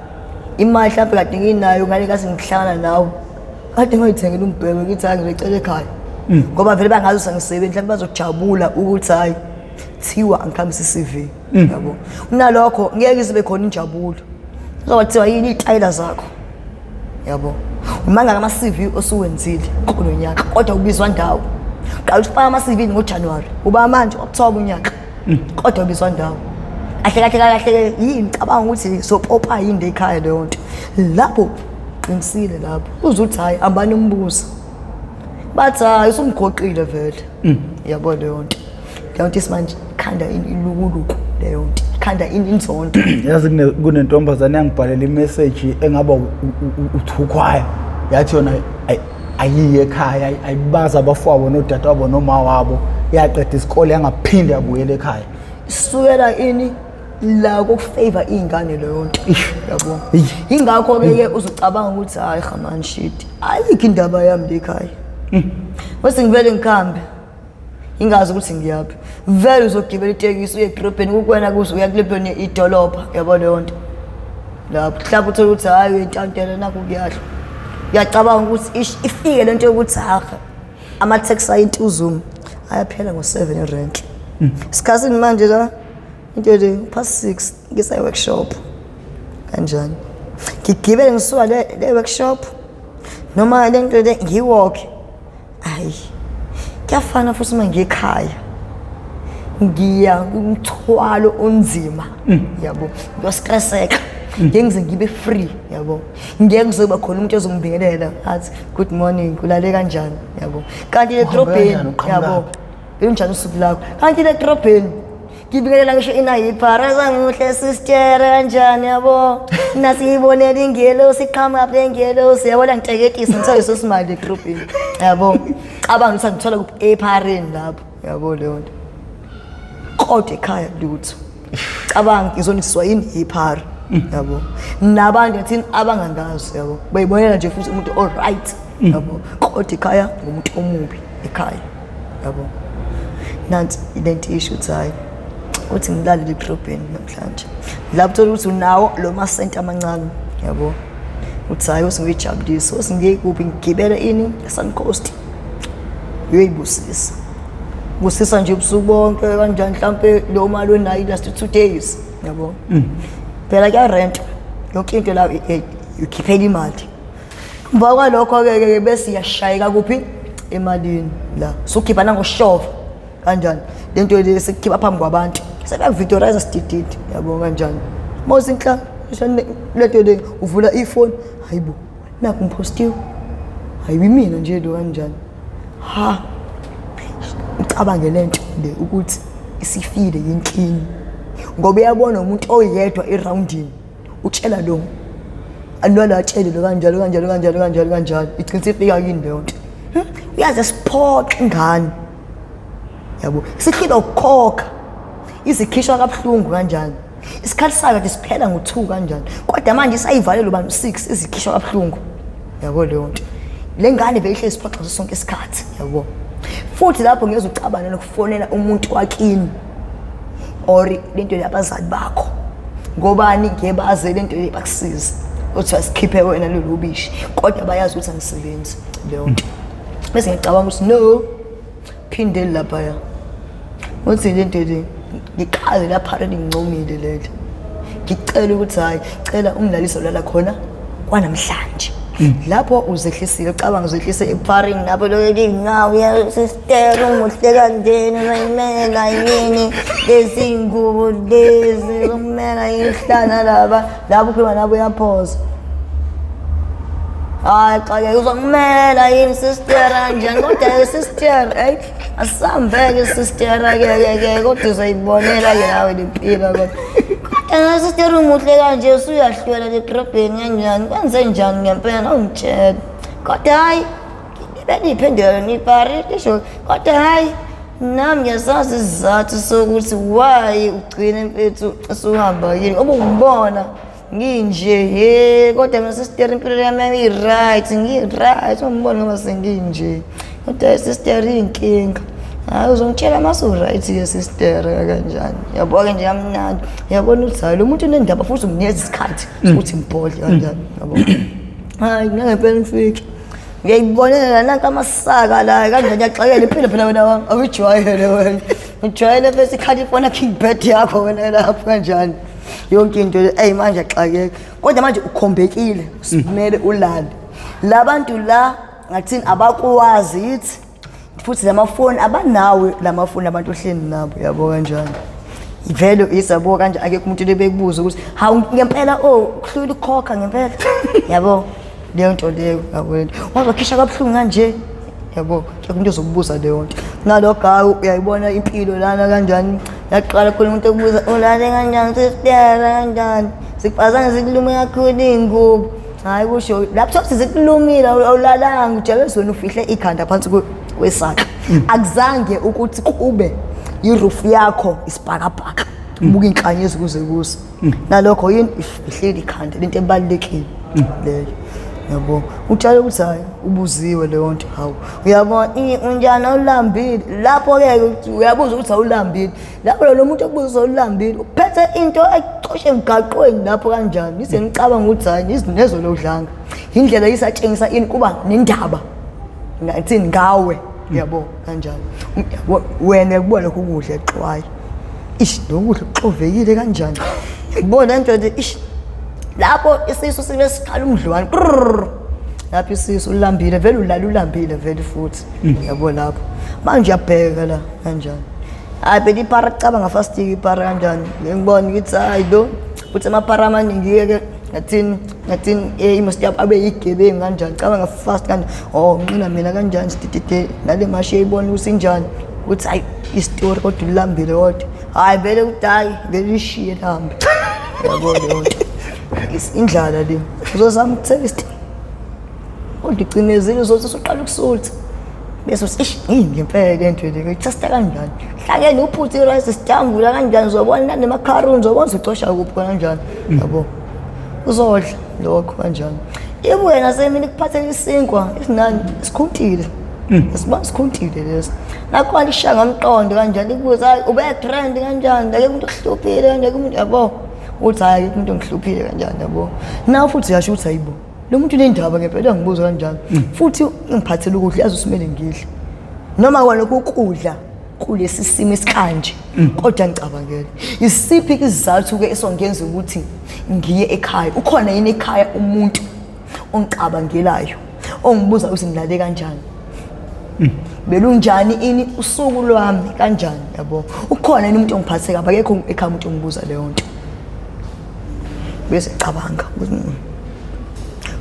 imali mhlawumbe kade nginayo ngale kaze ngihlangana nawe kade ngiyithengela umbheko ngithi hayi ngizocela ekhaya ngoba vele bangazi ukuthi angisebenzi, mhlawumbe bazojabula ukuthi hayi thiwa angikhambise i-CV yabo. Kunalokho ngeke izibe khona injabulo, kuzoba yini iy'tayela zakho yabo. Uma ngaka ama-CV osuwenzile kulo nyaka kodwa ubizwa ndawo, qala ukufaka ama-CV ngoJanuwari uba manje October unyaka kodwa ubizwa ndawo. Kahle kahle kahle yini cabanga ukuthi sopopa yini ekhaya leyo nto lapho. Ngiqinisile lapho. Uze uthi hayi, ambani umbuzo. Bathi hayi, usumgoqile vele. Yabo leyo nto. Leyo nto isimanje khanda ilukuluku, leyo nto khanda inzondo. Yazi kunentombazane yangibhalela imeseji engaba uthukhwaya, yathi yona ayiye ekhaya, ayibazi abafowabo nodadewabo noma wabo, yaqeda isikole yangaphinde yabuyela ekhaya. Isukela ini la kokufavor iy'ngane leyo nto, yabo. Yingakho-ke ke uzocabanga ukuthi hayi man, shit, ayikho indaba yami le ekhaya, bese ngivele ngikhambe ingazi ukuthi ngiyaphi. Vele uzogibela itekisi uye edolobheni, kukwena kuze uya kulebheni idolobha, yabo leyo nto. Lapho mhlawumbe uthole ukuthi hhayi, uyintantela nakho kuyahlwa, uyacabanga ukuthi ish, ifike le nto yokuthi haha, ama-taxi ayintuzuma ayaphela ngo-7 erenki. Isikhathini manje la into le past 6 ngisa-workshop kanjani, ngigibele ngisuka le workshop noma le nto le ngiwalk, hayi kuyafana futhi uma ngiyekhaya ngiya kumthwalo onzima, yabo, ngiyostresseka, ngeke ngize ngibe free, yabo, ngeke kuzoba khona umuntu ozongibingelela athi good morning, ulale kanjani, yabo. Kanti le Uhambe drobheni kanjani, uqhamuka yabo kuphi? Benjani usuku lakho? Kanti le drobheni ngibingelela ngisho inayiphara sanguhle sister, kanjani, yabo, nasiyibonela ingelosi iqhamuka pha, ingelosi, yabo, ngiteketisa ngithola leso simali edrobheni, yabo. Cabanga ukuthi ngithola kuphi ephareni lapho, yabo leyo nto. Kodwa ekhaya lutho. Cabanga ngizoniswa yini iphara, yabo, nabantu thina abangangazi, yabo, bayibonela nje futhi umuntu alright, yabo, kodwa ekhaya ngumuntu omubi ekhaya, yabo. Nansi lento isho ukuthi hayi, uthi ngilale edrobheni namhlanje, lapho uthola ukuthi unawo lo masenti amancane, yabo, uthi hayi, uthi ngiyijabulise, uthi ngiyekuphi, ngigibele ini Suncoast, uyoyibusisa busisa nje ubusuku bonke kanjani, mhlampe leyo mali onayo last 2 days, yabo. Phela kuyarent yonke into la, ukhiphela imali. Emva kwalokho-ke ke bese iyashayeka kuphi emalini la sukhipha nangoshova kanjani, lento le sikukhipha phambi kwabantu, sebeyakuvidorize sidididi, yabo, kanjani. Mawusinhla lento le uvula ifoni, hayibo, nakhu ngiphostiwe, hayibi mina nje lo, kanjani. Ha, ucabange lento le ukuthi isifile yinkinga, ngoba uyabona umuntu oyedwa eroundini utshela lo alwala, atshele lo, kanjalo kanjalo kanjalo kanjalo kanjalo, igcina isifika kini leyo nto. Uyaze siphoxe ingane, yabo, sihlulwa ukukhokha, izikhishwa kabuhlungu kanjani, isikhathi sayo kade siphela ngo-2 kanjani, kodwa manje isayivalele ubani u-6, izikhishwa kabuhlungu, yabo leyo nto. Le ngane vele ihlezi isiphoxa ngaso sonke isikhathi, yabo. Futhi lapho ngeze ucabane nokufonela umuntu wakini or lento yabazali bakho, ngobani ngeke baze lento le bakusize uthi asikhiphe wena lolu bishi, kodwa bayazi ukuthi angisebenzi leyo nto. Bese ngicabanga ukuthi no, phindeli laphaya, uthi lento le ngiqale lapha ngincomile lelo, ngicela ukuthi hayi, cela ungilalise ulala khona kwanamhlanje. Lapho uzehlisile, ucabanga uzehlise epharini lapho lokho ingawo, sister umuhle kanjeni, uyimela yini lezi ngubo lezi, umela ihlana laba lapho ukhuluma nabo uyaphosa. Hayi xa-ke uzongimela yini sister, kanjani, kodwa-ke sister, eyi asihambeke sister ke ke kodwa uzoyibonela-ke nawe le mpilo, kodwa kodwa sister umuhle kanje, usuyahlwela ledrobheni kanjani, kwenze njani ngempela, ungitshela. Kodwa hhayi, beliphendula nipari lisho, kodwa hhayi, nami ngiyasazi isizathu sokuthi why ugcine mfethu usuhamba yini, ngoba ungibona nginje he, kodwa mina sister impilo yami i-right, ngi-right, ungibona ngoba senginje, kodwa sister iy'nkinga, hayi uzongitshela uma su-right-ke sister kanjani, yabo-ke nje kamnandi, uyabona ukuthi hayi, lo muntu unendaba futhi unginikeza isikhathi sokuthi ngibhodle kanjani, yabo. Hayi, nangempela ngifike ngiyayibonela nanka amasaka la kanjani, yaxakela impilo phela wena wami awujwayele, wena ujwayele bese iCalifornia king bed yakho wena lapho kanjani, yonke into le eyi manje axakeka, kodwa manje ukhombekile, kumele ulale labantu la ngathini, abakwazi yithi futhi lamafoni abanawe, lamafoni abantu ohleli nabo, yabo, kanjani, vele isabo kanje, akekho umuntu lebekubuza ukuthi hawu ngempela, oh kuhlula ukukhokha ngempela, yabo. Leyo nto leyo yabo. Wazokhisha kabuhlungu kanje yabo, kekho umuntu ozokubuza leyo nto. Nalokho hayi uyayibona impilo lana kanjani. Yaqala khona umuntu okubuza ulale kanjani sisitera kanjani. Sikubazana sikulume kakhulu iy'ngubo. Hayi kusho lapho sizikulumile awulalanga ujabule wena ufihle ikhanda phansi kwesaka. Akuzange ukuthi kube i-roof yakho isibhakabhaka. Ubuka inkanyezi kuze kuse. Nalokho yini ifihlile ikhanda lento ebalulekile leyo. Yabo. Utshale ukuthi hayi ubuziwe leyo nto hawu. Uyabona unjani awulambile lapho ke uyabuza ukuthi awulambile. Lapho lo muntu okubuza awulambile uphethe into ecoshe emgaqweni lapho kanjani. Ngize ngicabanga ukuthi hayi izinezo lodlanga. Indlela isatshengisa ini kuba nendaba. Ngathini ngawe yabo kanjani. Wena yakubona lokho ukudla exwayi. Ish lokudla kuxovekile kanjani. Ngibona into nje ish lapho isisu sibe sikhala umdlwane. Lapho isisu ulambile vele ulala ulambile vele futhi. Yabo lapho. Manje uyabheka la kanjani. Hayi phela ipara kucabanga fast ipara kanjani. Ngibona ukuthi hayi lo futhi amapara amaningi ke ngathini ngathini imost yabo abe yigebengu kanjani cabanga fast kanjani. Oh nqina mina kanjani sididide nale mashi eyibona ukuthi injani ukuthi hayi isitori kodwa ulambile kodwa. Hayi vele ukuthi hayi vele ishiye lihambe. Yabo leyo nto. Indlala le. Uzozama ukuthenga isitini. Kodwa icinezile uzothi usuqala ukusutha. Bese uthi ish yini ngempela le nto le ngiyithesta kanjani. Hlangene uphuthe i-rice sitambula kanjani uzobona nemacaroni uzobona ucosha kuphi kanjani. Yabo. Uzodla lokho kanjani. Ibuye nasemini kuphathele isinkwa esinani sikhuntile. Sibona sikhuntile lesi. Nakhona ishaya ngomqondo kanjani ikubuza hayi ube trend kanjani ake umuntu okuhluphile kanjani umuntu yabo. Uthi hayi umuntu ongihluphile kanjani yabo. Nawe futhi uyasho ukuthi hayibo. Lo muntu unendaba ngempela ngibuza kanjani. Futhi ungiphathele ukudla yazi usimele ngidle. Noma kwalokho ukudla kulesi simo esikanje kodwa ngicabangela. Isiphi isizathu ke esongenza ukuthi ngiye ekhaya? Ukhona yini ekhaya umuntu ongicabangelayo ongibuza ukuthi ngilale kanjani? Belunjani ini usuku lwami kanjani yabo? Ukhona yini umuntu ongiphathe kabi? Akekho ekhaya umuntu ongibuza leyo nto. Bese cabanga ukuthi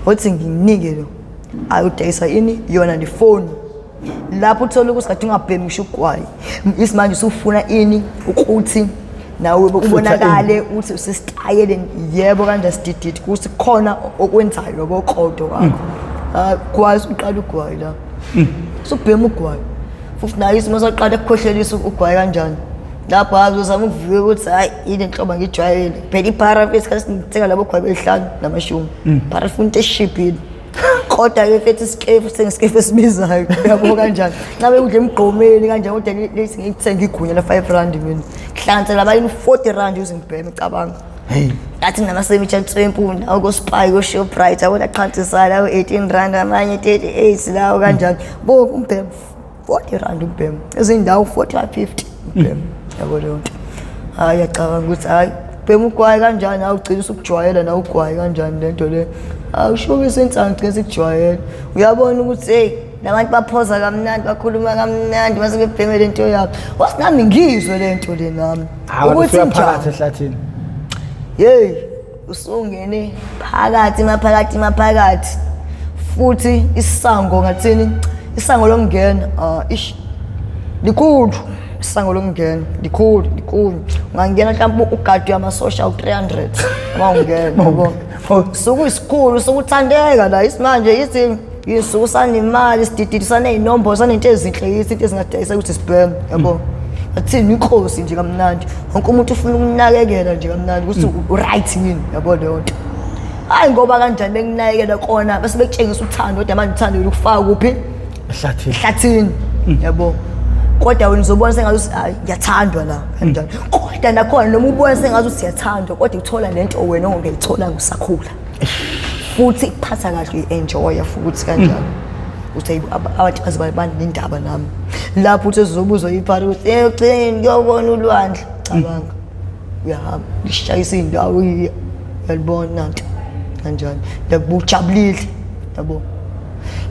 uthi nginike lo ayodayisa ini yona nefoni. Lapho uthola ukuthi kade ungabhemi ngisho ugwayi. Isimanje usufuna ini ukuthi nawe ubonakale ukuthi usesitayeleni yebo kanje sidididi ukuthi khona okwenzayo yabo kodo wakho. Gwayi usuqala ugwayi la. Usubhema ugwayi. Futhi nayo isimo saqala ukukhohlelisa ugwayi kanjani. Lapho hayi uzama ukuvika ukuthi hayi yini enhlobo ngijwayele. Phela iphara mfethu sikhathi ngithenga labo gwayi behlanu namashumi. Phara funa into eshibhile. Kodwa ke mfethu isikefu sithenga isikefu esibizayo yabo kanjani. Ngabe udla emgqomeni kanjani kodwa lesi ngithenga igunya la 5 rand mina. Hlanganisela abayini 40 rand uze ngibheme cabanga. Hey. Ngathi namasemitha nswempu nawo ko-Spy ko-Shoprite yabona qhantisana lawo 18 rand amanye 38 lawo kanjani. Bo umbhemo 40 rand umbhemo. Ezindawo 45 50 umbhemo. Yabo leyo nto. Hayi yacabanga ukuthi hayi bhema ugwayi kanjani awugcina usukujwayela nawe ugwayi kanjani lento le. Awushukisa insangu gcina sikujwayela. Uyabona ukuthi hey labantu baphoza kamnandi bakhuluma kamnandi mase bebheme lento yabo. Wathi nami ngizwe lento le nami. Ukuthi phakathi ehlathini. Hey usungene phakathi maphakathi maphakathi. Futhi isango ngathini isango lokungena ish likhulu isango lokungena likhulu likhulu. Ungangena mhlawumbe ugadwe amasosha u300 uma ungena yabo. Sukuyisikhulu sokuthandeka la isimanje yithi yisuku sanemali sidididi saney'nombolo sanento ezinhle yithi into ezingadayisa ukuthi sibheme yabo. Athini inkosi nje kamnandi wonke umuntu ufuna ukunakekela nje kamnandi ukuthi u-right yini yabo leyo nto. Hayi ngoba kanjani bekunakekela kona bese bekutshengisa uthando kodwa manje uthando lukufaka kuphi? Ehlathini. Ehlathini yabo. Kodwa wena uzobona sengathi hayi ngiyathandwa la kanjani. Kodwa nakhona noma ubona sengathi siyathandwa kodwa uthola lento wena ongayithola usakhula. Futhi ikuphatha kahle uyi-enjoya futhi kanjani. Uthi abantu baze banendaba nami. Lapho uthi uzobuzwa iphara ukuthi hey ugcine ngiyobona ulwandle. Cabanga. Uyahamba lishayisa indawo uyalibona nanto kanjani. Ngiyakujabulile yabo.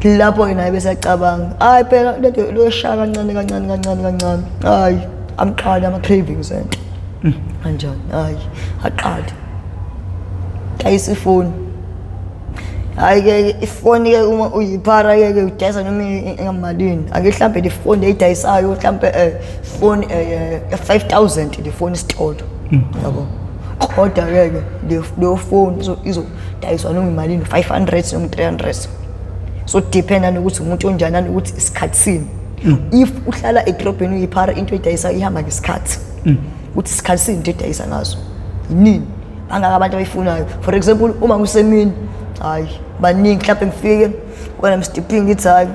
Lapho ke naye bese acabanga hayi phela lento loshaya kancane kancane kancane kancane. Hayi amqala ama cravings ento. Kanjani hayi aqale. Dayisa ifoni. Hayi ke ifoni ke uma uyiphara ke ke udayisa noma engamalini. Ake mhlambe le foni eyidayisayo mhlambe foni 5000 le foni isitolo. Yabo. Kodwa ke ke leyo foni izodayiswa noma imalini 500 noma 300. So depend nokuthi umuntu onjani nanokuthi isikhathi sini. If uhlala edrobheni uyiphara into edayisayo ihamba ngesikhathi. Ukuthi isikhathi sini into edayisa ngaso. Yinini? Bangaka abantu abayifunayo. For example, uma kusemini, hayi baningi mhlawumbe ngifike kwana Mr ngithi hayi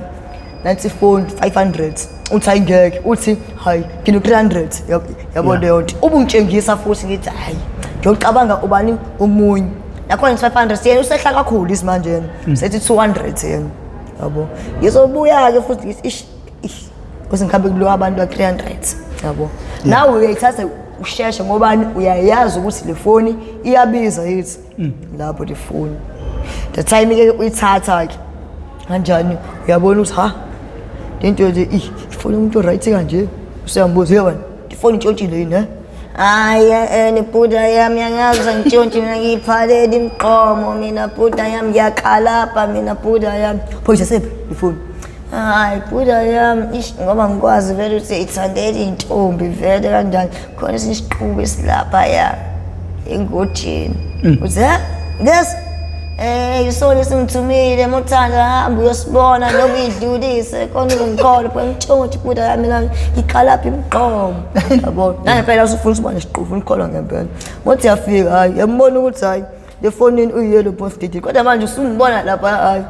nansi ifoni 500, uthi hayi ngeke, uthi hayi ngino 300, yabo leyo nto. Ubungitshengisa futhi ngithi hayi ngiyocabanga ubani omunye. Nakhona ngithi 500 yena usehla kakhulu isimanje yena. Sethi 200 yena. Yabo. Ngizobuya ke futhi ngithi ish ish kuze ngihambe kulo abantu ba 300 yabo. Nawe uyayithatha usheshe ngobani uyayazi ukuthi le foni iyabiza yithi lapho le foni. The time ke uyithatha ke kanjani uyabona ukuthi ha lento nje ifoni umuntu right kanje useyambuza yebani ifoni intshontshile yini eh? Hayi ni bhuda yami angazi ngitshontshi mina ngiyiphalela imigqomo mina bhuda yami ngiyakhalapha mina bhuda yami. Phoyisa sephi ifoni? Hayi bhuda yami ish ngoba ngikwazi vele ukuthi ithandela intombi vele kanjani khona esinye isiqubu esilapha ya engojeni. Uthi ha yes isona esingithumile mothanda hamba uyosibona noma idlulise khona uzongikhola phela ngitshontshe bhuda yami mina ngikhalapha imigqomo. Yabo nangempela usufuna usibona isiqubu ufuna ukukholwa ngempela. Mothi yafika hayi yambona ukuthi hayi le fonini uyiyelo post didi kodwa manje usungibona lapha hayi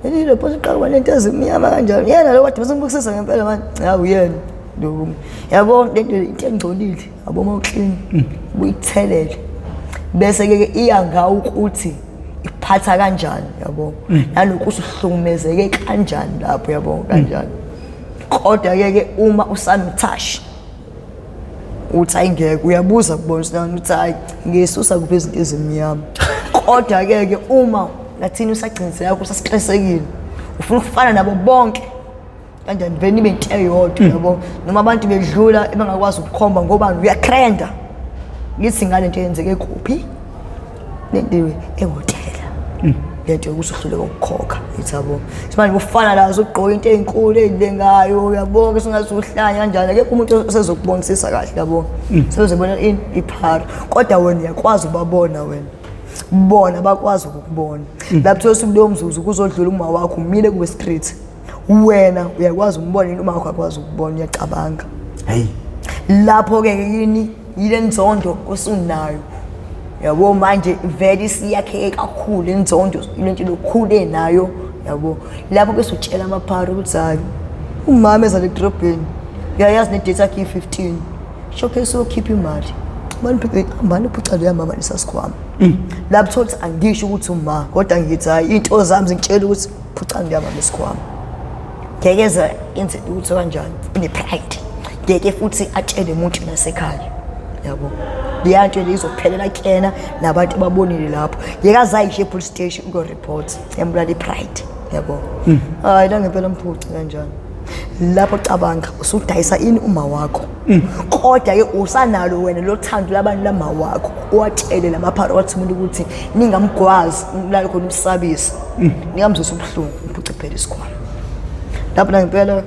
yilo post uqala kuba nento ezimnyama kanjalo yena lo kade besimbukisisa ngempela manje hawu yena lo yabo lento into engcolile yabo uma uclean ubuyithelele bese ke iya ngawo ukuthi iphatha kanjani yabo nalokuthi uhlukumezeke kanjani lapho yabo kanjani kodwa ke ke uma usanothashi uthi ayingeke uyabuza kubona ukuthi uthi hayi ngiyisusa kuphi izinto ezimnyama kodwa ke ke uma lathini usagcinise yakho usasiqinisekile ufuna ukufana nabo bonke kanjani vele nibe into eyodwa yabo noma abantu bedlula bengakwazi ukukhomba ngoba uyatrenda ngithi ngale nto eyenzeke kuphi lento ehhotela lento yokuthi uhluleka ukukhokha ithi yabo manje ufana la uzogqoka into ezinkulu ezilengayo uyabonga sengathi uhlanya kanjani akekho umuntu osezokubonisisa kahle yabo sebezobona ini iphara kodwa wena uyakwazi ubabona wena bona bakwazi ukukubona lapho thola kuleyo mzuzu kuzodlula uma wakho umile kuwe street wena uyakwazi ukumbona yini uma wakho akwazi ukubona uyacabanga hey lapho ke yini yile nzondo osunayo yabo manje vele isiyakheke kakhulu inzondo lento lokhule nayo yabo lapho bese utshela amaphara ukuthi hayi umama eza ledrobheni uyayazi ne-date yakhe iyi-15 shokhe sokhipha imali mani uphuca leya mama lesasikhwama lapho thola ukuthi angisho ukuthi uma kodwa ngithi hayi iy'nto zami zingitshela ukuthi phuca leya mama isikhwama ngeke eze enze lutho kanjani une-pride ngeke futhi atshele umuntu nasekhaya yabo leya nto le izophelela kuyena nabantu ababonile lapho ngeke azayisho e-police station uko-report yambulala i-pride yabo hayi la ngempela mphuci kanjani lapho cabanga usudayisa ini uma wakho kodwa ke usanalo wena lo thando labantu lama wakho uwatshele lamaphara wathi umuntu ukuthi ningamgwazi umlalo khona umsabisa ningamzwisa ubuhlungu umphuce phela isikhwama lapho la ngempela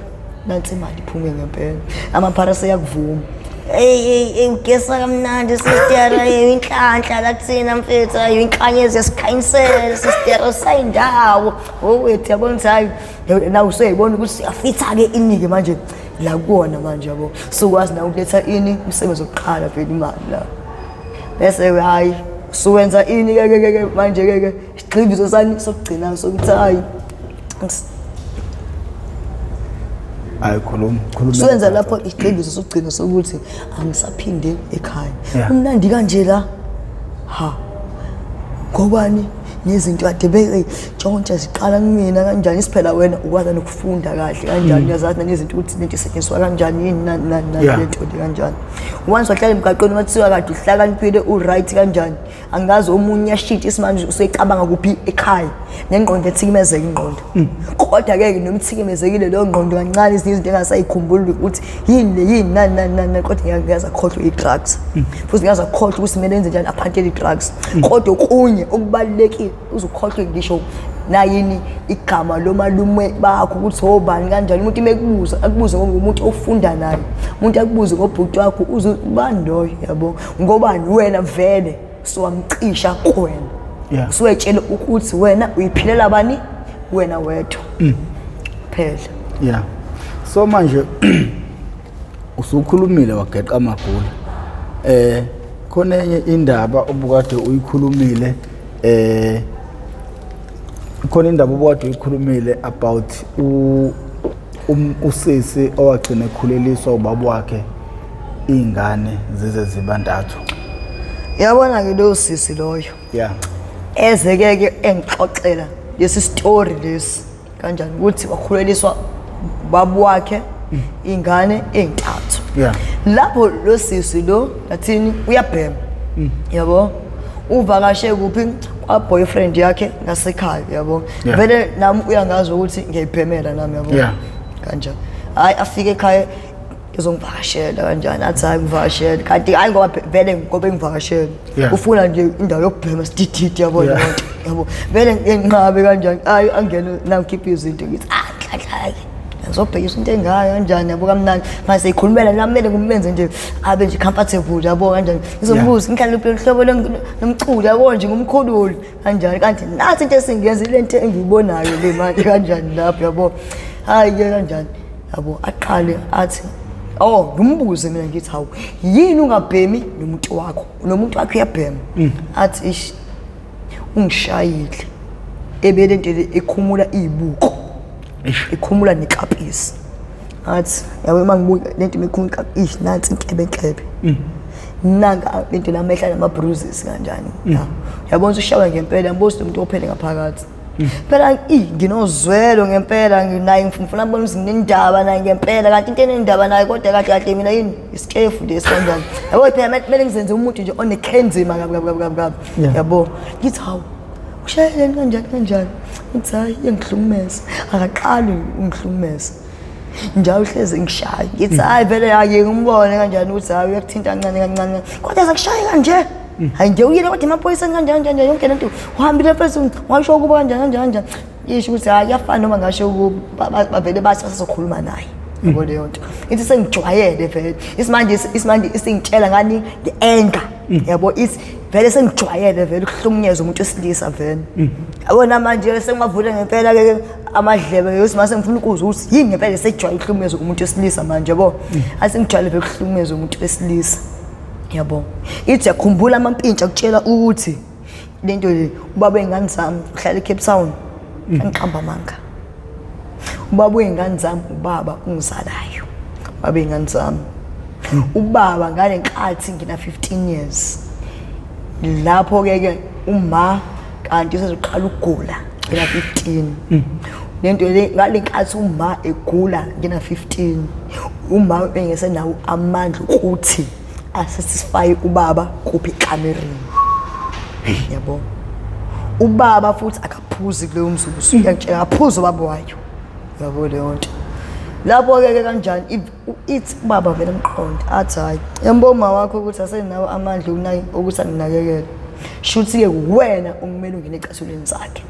nansi imali iphume ngempela amaphara seyakuvuma Hey hey hey ugesa kamnandi sister hey inhlanhla la kuthina mfethu hayi inkanyezi yasikhanyisela sister usayindawo owethu yabona ukuthi hayi nawe usuyayibona ukuthi siyafitha ke inike manje la kuwona manje yabo sukwazi nawe ukuletha ini umsebenzi wokuqala vele imali la bese hayi suwenza ini ke ke ke manje ke ke isigxivizo sani sokugcina sokuthi hayi hayi khuluma khuluma suwenza lapho isigxivizo sokugcina sokuthi angisaphinde ekhaya Yeah. umnandi kanje la ha ngobani nezinto kade betshontsha ziqala kumina kanjani isiphela wena ukwazi nokufunda kahle kanjani uyazazi nezinto ukuthi lento isetshenziswa kanjani yini nani nani nani Yeah. lento le kanjani once wahlala emgaqweni wathiwa kade uhlakaniphile u-right kanjani angazi omunye uyashintsha isimanje useyicabanga kuphi ekhaya nengqondo ethikimezeka ingqondo kodwa-ke noma ithikimezekile leyo ngqondo kancane ezinye izinto engasayikhumbuli ukuthi yini le yini nani nani nani nani kodwa ngeke akhohlwe i-drugs futhi ngeke akhohlwe ukuthi kumele enze njani aphantele i-drugs kodwa okunye okubalulekile uzukhohlwe ngisho Nayini igama lomalume bakho ukuthi obani kanjani. Umuntu mekubuza akubuze ngomuntu ofunda naye, umuntu akubuze ngobhuti wakho uze ubani loyo, yabo, ngobani wena vele sowamcisha kuwena. Usuwetshela ukuthi wena uyiphilela bani, wena wedwa phela. Yeah, so manje usukhulumile wageqa amagula. Khona enye indaba obukade uyikhulumile, khona indaba obukade uyikhulumile about usisi owagcina ekhuleliswa ubaba wakhe iy'ngane zize zibantathu. Yabona-ke loyo sisi loyo eze-ke-ke engixoxela lesi story lesi kanjani ukuthi wakhuleliswa ubaba wakhe ingane ey'ntathu. Lapho lo sisi lo athini uyabhema, yabo, uvakashe kuphi kwa boyfriend yakhe ngasekhaya, yabo. Vele nami uyangazi ukuthi ngiyayibhemela nami, yabo. Kanjani hayi afike ekhaya ezongivakashela kanjani, athi hayi ngivakashela, kanti hayi ngoba vele ngoba engivakashela ufuna nje indawo yokubhema sidididi, yabo, leyo nto, yabo. Vele ngenqabe kanjani, hayi angene nangikhipha izinto, ngithi ah nhlanhla ngizobhekisa into engaka kanjani, yabo, kamnandi manje seyikhulumela nami, kumele ngumenze nje abe nje comfortable, yabo, kanjani. Ngizombuza ngihlale uhlobo lomculo, yabo, nje ngumkhululi kanjani, kanti nathi into esingenza ile nto engiyibonayo le manje kanjani lapho, yabo. Hayi ke kanjani, yabo, aqale athi oh ngimbuze mina ngithi hawu yini ungabhemi nomuntu wakho, nomuntu wakho uyabhema. Athi ish ungishayile ebele nto le ekhumula izibuko, ikhumula nekapisi. Athi yabo uma ngibuka lento ikhumula ish nansi inkebenkebe, nanka lento lamehla nama bruises kanjani. Yabona ushawe ngempela, yabona umuntu ophele ngaphakathi phela. Nginozwelo ngempela naye, ngifuna kubona ukuthi nginendaba naye ngempela, kanti into enendaba naye kodwa kahle kahle mina yini isikefu lesi kanjani, yabo. Phela kumele ngizenze umuntu nje onekhenzima kabi kabi kabi kabi, yabo. Ngithi hawu ushayeleni kanjani kanjani, ngithi hayi iyangihlukumeza, akaqali ungihlukumeza njalo, uhlezi ngishaya. Ngithi hayi vele hayi ngimbone kanjani ukuthi hayi uyakuthinta kancane kancane, kodwa zakushaya kanje, hayi nje uyile kodwa emaphoyiseni kanjani kanjani, yonke lento uhambile first washo ukuba kanjani kanjani kanjani. Isho ukuthi hayi kuyafana noma ngasho ukuba bavele bathi basazokhuluma naye, yabo leyo nto. Ithi sengijwayele vele isimanje, isimanje isingitshela ngani nge-anger, yabo, ithi vele sengijwayele vele ukuhlukunyezwa umuntu wesilisa vele, yabona. Manje sengivule ngempela ke amadlebe yokuthi mase ngifuna ukuzwa ukuthi yini ngempela sejwayele ukuhlukunyezwa umuntu wesilisa manje, yabo. Asengijwayele vele ukuhlukunyezwa umuntu wesilisa, yabo. Ithi yakhumbula amampintshi akutshela ukuthi lento le ubaba wey'ngane zami uhlala eCape Town, angiqamba amanga. Ubaba wey'ngane zami ubaba ungizalayo, ubaba wey'ngane zami ubaba ngale nkathi ngina 15 years. Lapho ke ke uma kanti usezoqala ukugula ngina 15, lento le ngale nkathi uma egula ngina 15, uma engesenawo amandla ukuthi asatisfy ubaba kuphi ekamereni, yabo. Ubaba futhi akaphuzi kuleyo mzuzu, uyangitshela akaphuzi ubaba wayo, yabo leyo nto. Lapho-ke ke kanjani ithi ubaba vele mqonde athi hhayi yambo uma wakho ukuthi asenawo amandla ukuthi anginakekele, shuthi-ke wena okumele ungene ecathulweni zakhe,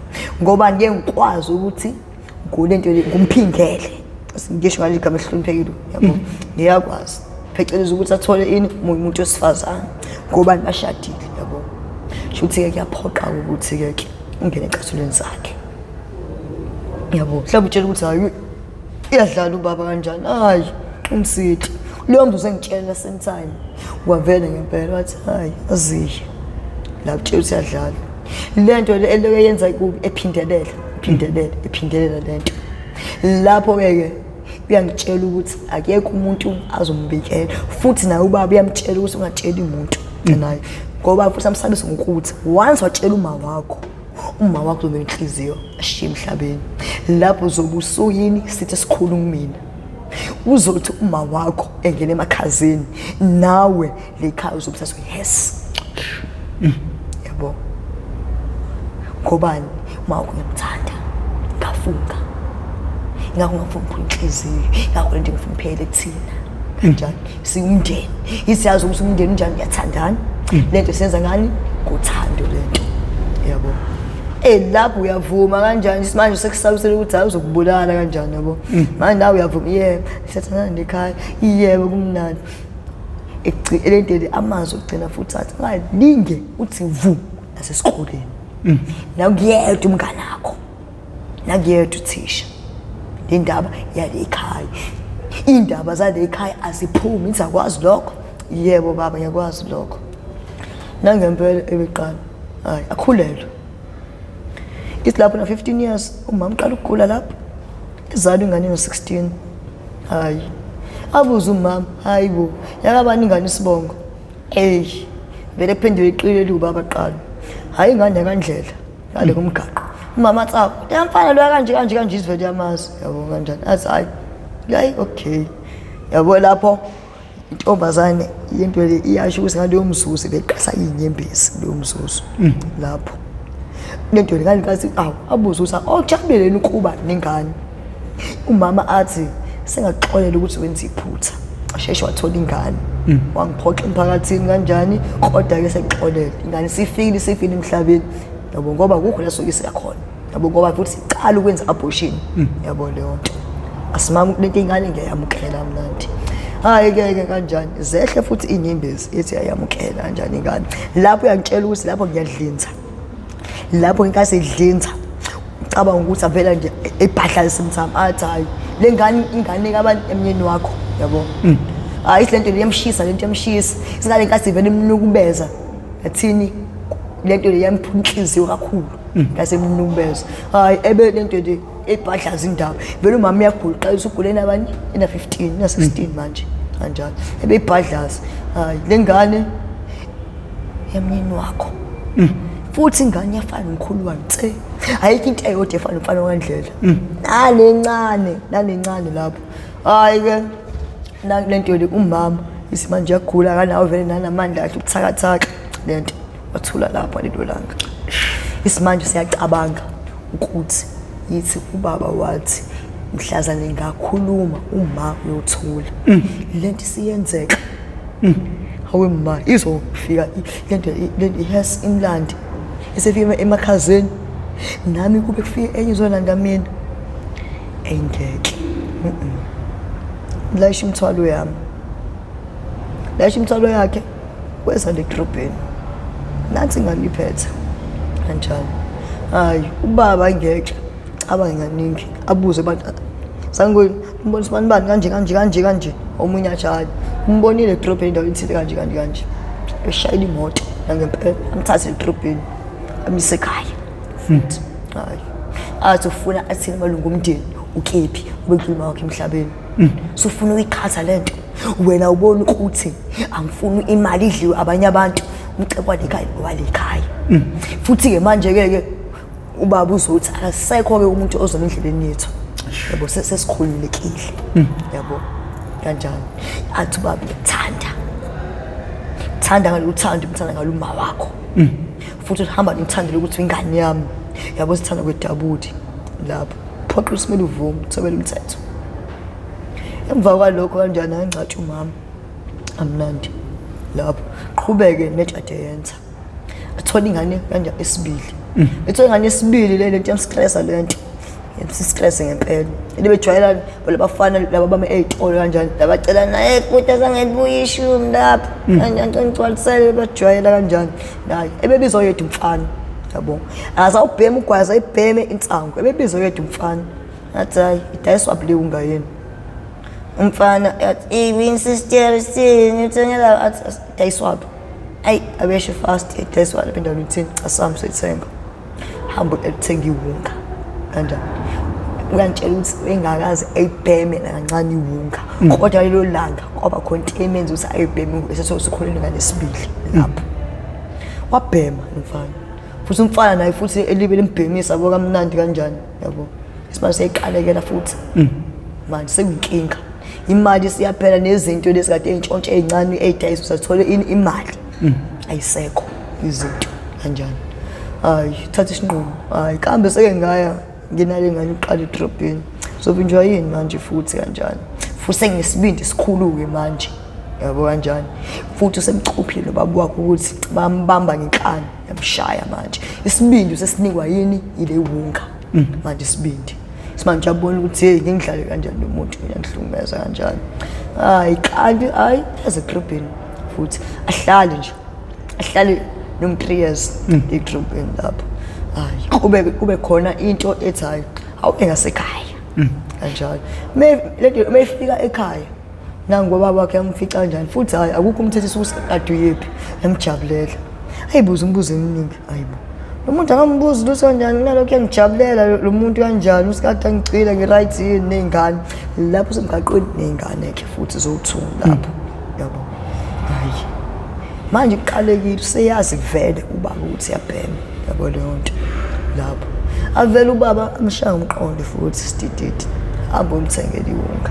ngoba ngeke ngikwazi ukuthi ngule nto le ngumphingele, ngisho ngaleli gama elihloniphekile, yabo, ngiyakwazi phecelezi ukuthi athole ini umuntu wesifazane ngoba bashadile, yabo. Shuthi-ke kuyaphoqa ukuthi-ke ke ungene ecathulweni zakhe, yabo. Mhlawumbe utshela ukuthi hayi iyadlala ubaba kanjani, hayi qinisile leyo mntu usengitshela same time wavele ngempela wathi hayi aziye la kutshela ukuthi iyadlala le nto le eloke yenza kubi, ephindelela ephindelela ephindelela le nto. Lapho-ke ke uyangitshela ukuthi akekho umuntu azombikela, futhi naye ubaba uyamtshela ukuthi ungatsheli muntu naye, ngoba futhi amsabise ngokuthi once watshela uma wakho, uma wakho uzobe inhliziyo ashiye emhlabeni, lapho uzobe usuyini sithi esikhulu kumina. Uzothi uma wakho engena emakhazeni nawe le khaya uzobe sasuyihesi, yabo, ngobani uma wakho ngiyamthanda, ngafunga ingakho ngafuna ukuphula inhliziyo, ingakho lento ngifuna iphele kuthina kanjani, siwumndeni, isiyazi ukuthi umndeni unjani, uyathandana, lento siyenza ngani ngothando lento, yabo. Eh lapho uyavuma kanjani manje sekusabisela ukuthi hayi uzokubulala kanjani yabo. Manje nawe uyavuma yebo siyathandana nekhaya yebo kumnandi. Elenteli amazwi okugcina futhi athi ungalinge uthi vu nasesikoleni. Nakuyedwa umnganakho. Nakuyedwa uthisha. Le ndaba yale ekhaya. Indaba zale ekhaya aziphumi ngizakwazi lokho. Yebo baba ngiyakwazi lokho. Nangempela ebeqala. Hayi akhulelwe. Ithi lapho na 15 years umama uqala ukugula lapho. Izalwa ingane ino 16. Hayi. Abuze umama, hayi bo, yakabani ingane isibongo? Ey, vele kuphendule iqile eliwubaba qala. Hayi ingane yakandlela, ngale komgaqo. Umama athi, "Awu, yamfana lo kanje kanje kanje izivele yamazi." Yabo kanjani? Athi hayi. Hayi okay. Yabo lapho intombazane into le iyasho ukuthi ngaleyo mzuzu beqasa izinyembezi leyo mzuzu lapho lento le kanti awu abuze ukuthi awujabuleleni ukuba nengane umama athi sengakuxolela ukuthi wenza iphutha sheshe wathola ingane wangiphoxa emphakathini kanjani kodwa ke sekuxolele ingane sifikile sifile emhlabeni yabo ngoba kukho la suke siyakhona yabo ngoba futhi iqala ukwenza abortion yabo leyo nto asimama lento ingane ngiyayamukela mnandi hayi ke ke kanjani zehle futhi inyembezi ethi ayamukela kanjani ingane lapho uyangitshela ukuthi lapho ngiyadlinza lapho inkathi edlinza ucabanga ukuthi avela nje ebhadla esimthama athi hayi le ngane ingane kabantu emnyeni wakho yabo hayi lento liyamshisa lento iyamshisa singale nkathi ivele imnukubeza yathini lento liyamphula inhliziyo kakhulu ngasemnukubeza hayi ebe lento nje ebhadlaza indaba vele umama uyagula uqalisa ugula enabani ena 15 ena 16 manje kanjalo ebeyibhadlaza hayi le ngane yamyeni wakho futhi ingane iyafana nomkhulu wami tse ayikho into eyodwa efana nomfana wandlela nalencane nalencane lapho hayi ke lento le umama isimanje yagula kanawo vele nanamandla akhe ubuthakathaka lento wathula lapho lelo langa isimanje siyacabanga ukuthi yithi ubaba wathi mhlazane ngakhuluma uma uyothula lento isiyenzeka hawe ma izofika lento lento ihas imlandi esefika emakhazeni nami kube kufike enye izolanda mina engeke layisha imithwalo yami layisha imithwalo yakhe weza le drobheni nathi ingane iphethe kanjalo hayi ubaba ngeke cabange kaningi abuze abantu sangweni umbona usibani bani kanje kanje kanje kanje omunye athi hayi umbonile edrobheni endaweni ethile kanje kanje kanje eshayela imoto nangempela amthathe edrobheni amise ekhaya futhi hayi athi ufuna athini amalungu omndeni ukephi ube kuluma wakhe emhlabeni sufuna uyiqhatha lento wena ubona ukuthi angifuni imali idliwe abanye abantu umcebo walekhaya walekhaya futhi-ke manje-ke ke ubaba uzothi akasekho-ke umuntu ozona endleleni yethu yabo sesikhululekile yabo kanjani athi ubaba ngiyakuthanda thanda ngalo uthando umthanda ngalo uma wakho futhi uhamba nomthandela ukuthi ingane yami yabo sithanda kwedabudi lapho phoqa usimele uvume uthobele umthetho emva kwalokho kanjani angcatsha umama amnandi lapho qhubeke nejade yenza athola ingane kanjani esibili ethola ingane esibili le lento yamstressa lento yamstress ngempela lebejwayela labafana laba bame ey'tolo kanjani labacela naye kude sangebuya ishumi lapha kanjani ngigcwalisele bajwayela kanjani naye ebebizwa yedwa umfana yabo akasawubhema ugwaza ibheme insangu ebebizwa yedwa umfana athi hayi idayiswa bule ungayeni umfana athi iwin-sister sini uthengela athi dayiswaphi ayi abeshe fast idayiswa lapha endaweni ithini asambe soyithenga hamba elithenga iwunga kanjani uyangitshela ukuthi engakaze ayibheme nakancane iwunga kodwa lelo langa kwaba khona into emenza ukuthi ayibheme esesekhuleni nganesibili lapho wabhema umfana futhi umfana naye futhi elibe limbhemisa yabo kamnandi kanjani yabo isimanje seyiqalekela futhi manje sekuyinkinga imali siyaphela nezinto lezi kade ey'ntshontshe ey'ncane ey'dayisa usathole ini imali ayisekho izinto kanjani hayi thatha isinqumo hayi kambe seke ngaya nginale ngane iqala edrobheni sovinjwa yini manje futhi kanjani futhi senginesibindi esikhulu-ke manje Yabo kanjani? Futhi usemcuphile nobaba wakhe ukuthi bambamba ngenkani, yamshaya manje. Isibindi usesinikwa yini? Ile wunga. Manje isibindi. Simanje uyabona ukuthi hey, ngingidlale kanjani lo muntu, uyangihlukumeza kanjani. Hayi kanti hayi eze egrupini futhi ahlale nje. Ahlale noma 3 years egrupini lapho. Hayi kube khona into ethi hayi awube ngasekhaya. Kanjalo. Lento mayifika ekhaya nangu baba wakhe yamfica kanjani futhi hayi akukho umthetho ukuthi kade uyephi, yamjabulela. Ayibuza umbuzo eminingi, ayibo. Lo muntu akambuzi lutho kanjani, nalokho yangijabulela lo muntu kanjani, usikade angicile ngi-right yini ney'ngane. Lapho semgaqweni ney'ngane-ke futhi zowu-2 lapho. Yabo. Hayi. Manje kuqalekile, useyazi vele ubaba ukuthi uyabhema. Yabo leyo nto lapho. Avele ubaba amshaya umqondo futhi sidididi. Hambe umthengele iwunga.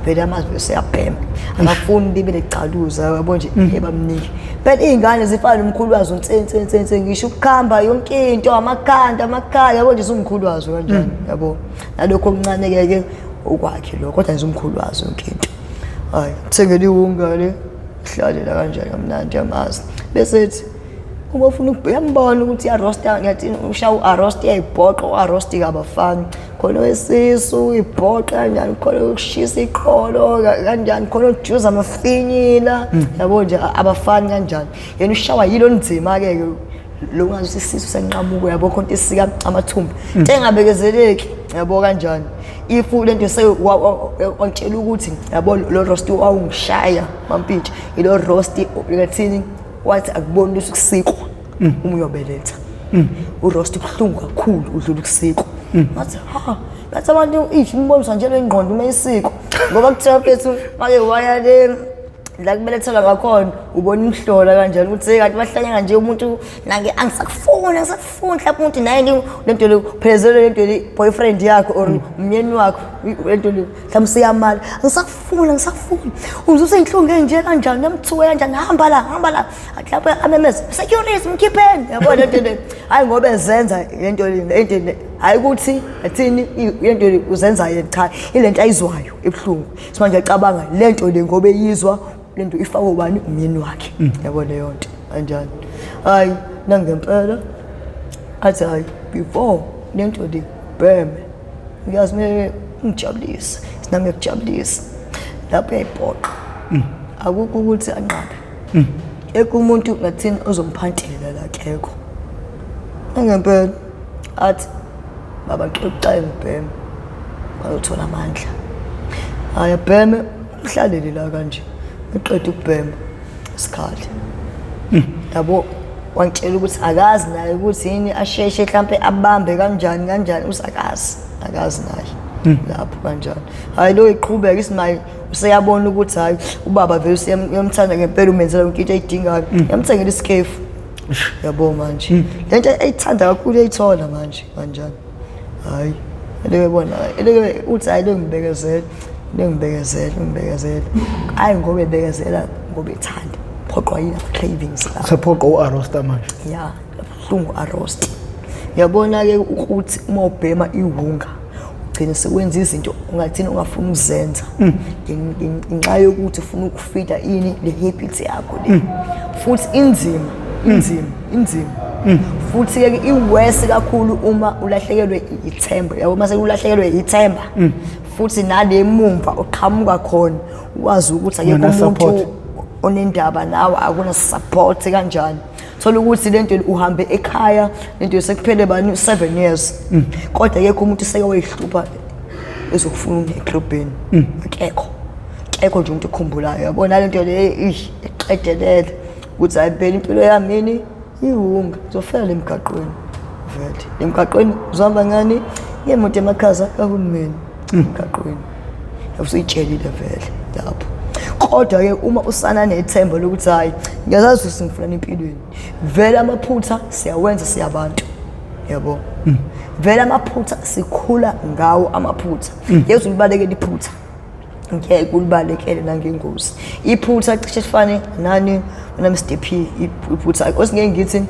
Vele amazi useyabhema. Akafuni libe lecaluza, yabo nje ebamnike. Phela iy'ngane zifana nomkhulu wazo nse ngisho ukukhamba yonke into, amakhanda, amakhaya, yabo nje umkhulu wazo kanjani, yabo. Nalokho okuncane ke okwakhe lokho, kodwa nje umkhulu wazo yonke into. Hayi, thengele iwunga le, hlale la kanjani kamnandi yamazi. Bese ethi uma ufuna ukuyambona ukuthi iyarosta, ngiyathi ushaya uarost iyayibhoqa, uarost kabafani. Khona wesisu ibhoqa kanjani, khona ukushisa iqolo kanjani, khona ujuza amafinyila, yabo nje abafani kanjani. Yena ushawa yilo nzima ke lo ngazi isisu senqamuko, yabo khona isika amathumbu. Into engabekezeleki, yabo kanjani. If lento sewantshela ukuthi yabo lo roast wawungishaya mampintshi, ilo roast ngathini wathi akuboni ukuthi kusikwa uma uyobeletha. Uroast ubuhlungu kakhulu udlula ukusikwa. Ngathi ha, ngathi abantu ish umbonisa nje lengqondo uma isiko. Ngoba kuthiwa mfethu make waya le la kubelethelwa ngakhona ubona imhlola kanjani ukuthi kanti bahlanya nje umuntu nange angisakufuni, angisakufuni mhlawumbe umuntu naye lento le phezelo lento le boyfriend yakho or umyeni wakho lento le mhlawumbe siyamala angisakufuni, angisakufuni uzuse inhlungu enje kanjani, namthuke kanjani, hamba la, hamba la, lapho amemeze security mkhipheni, yabo lento le. Hayi ngoba ezenza lento le, lento le hayi ukuthi athini lento le uzenza yena, cha ilento ayizwayo ebuhlungu. Simanje acabanga lento le ngoba eyizwa lento ifakwe ubani, umyeni wakhe, yabo leyo nto kanjani. Hayi nangempela athi hayi before lento le bheme uyazi kumele ungijabulise, sinami ngiyakujabulisa lapho uyayibhoqa. Akukho ukuthi anqabe ekho umuntu ngathini ozomphantela la, kekho nangempela. Athi baba xoxa ngibheme bayothola amandla. Hayi abheme uhlalele la kanje, eqeda ukubhema isikhali, yabo wangitshela ukuthi akazi naye ukuthi yini asheshe mhlambe abambe kanjani kanjani, usakazi akazi naye lapho kanjani. Hayi lo iqhubeka isimayi useyabona ukuthi hayi ubaba vele useyamthanda ngempela, umenzela yonke into ayidingayo, yamthengela isikefu, yabo manje lento ayithanda kakhulu uyayithola manje kanjani. Hayi eleke bona eleke uthi hayi lo ngibekezela, ngibekezela, ngibekezela, hayi ngoba ebekezela ngoba ethanda, phoqwa yini ama cravings la, sephoqwa uarosta manje. Ya buhlungu arost. Uyabona ke ukuthi uma ubhema iwunga ugcine sekwenza izinto ungathini ungafuni ukuzenza ngenxa yokuthi ufuna ukufida ini le habit yakho le. Futhi inzima, inzima, inzima. Futhi ke iworse kakhulu uma ulahlekelwe ithemba, yabo mase ulahlekelwe ithemba futhi nale mumva uqhamuka khona wazi ukuthi akekho umuntu onendaba nawe, akuna support kanjani. Thola ukuthi lento uhambe ekhaya lento sekuphele bani 7 years kodwa akekho umuntu seke wayihlupha ezokufuna eklubhini, akekho, akekho nje umuntu okhumbulayo, yabona lento le iqedelele ukuthi hayi phela impilo yami yini iwunga, ngizofela emgaqweni vele emgaqweni uzohamba ngani ngemoto emakhaza kahulumeni emgaqweni, usuyitshelile vele lapho. Kodwa ke uma usana nethemba lokuthi hayi ngiyazazi ukuthi ngifuna empilweni, vele amaphutha siyawenza siyabantu, yabo vele amaphutha sikhula ngawo amaphutha, ngeke ulibalekele iphutha, ngeke ulibalekele nangengozi iphutha cishe sifane nani wena Mr P iphutha osingeke ngithi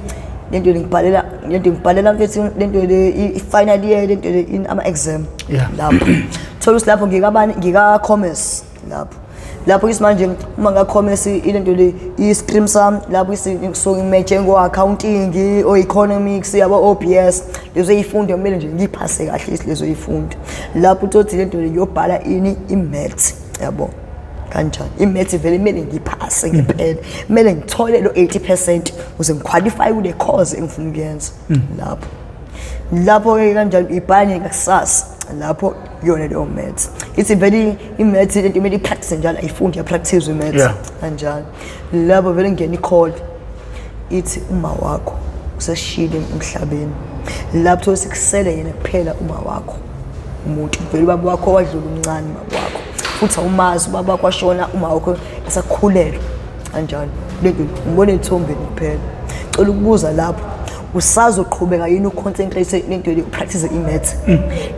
lento ngibhalela lento ngibhalela mfethu lento le i-final year lento le ama exam lapho thola ukuthi lapho ngikabani ngika commerce lapho Lapho isimanje uma nga-commerce ilento le i-stream sami lapho ngisuke ngimeje ngo-accounting o-economics yabo OBS lezo yifundo kumele nje ngiphase kahle lezo yifundo. Lapho uthothi lento le ngiyobhala ini i-maths yabo. Kanjani i-maths vele kumele ngiphase ngempela, kumele ngithole lo 80% ukuze ngiqualify kule course engifuna ukuyenza. Lapho ke kanjani ibhanye ngakusasa lapho yona leyo maths ithi vele i-maths lento kumele i-practice njalo, ayifundi ya-practice i-maths kanjalo. Lapho vele ngena i-call ithi uma wakho useshile emhlabeni. Lapho sekusele yena kuphela uma wakho umuntu vele ubaba wakho wadlula umncane ubaba wakho futhi awumazi ubaba wakho washona uma wakho esakhulelwe kanjalo. Lento ngibona ethombeni kuphela. Cela ukubuza lapho usazoqhubeka yini uconcentrate lento le upractice i-maths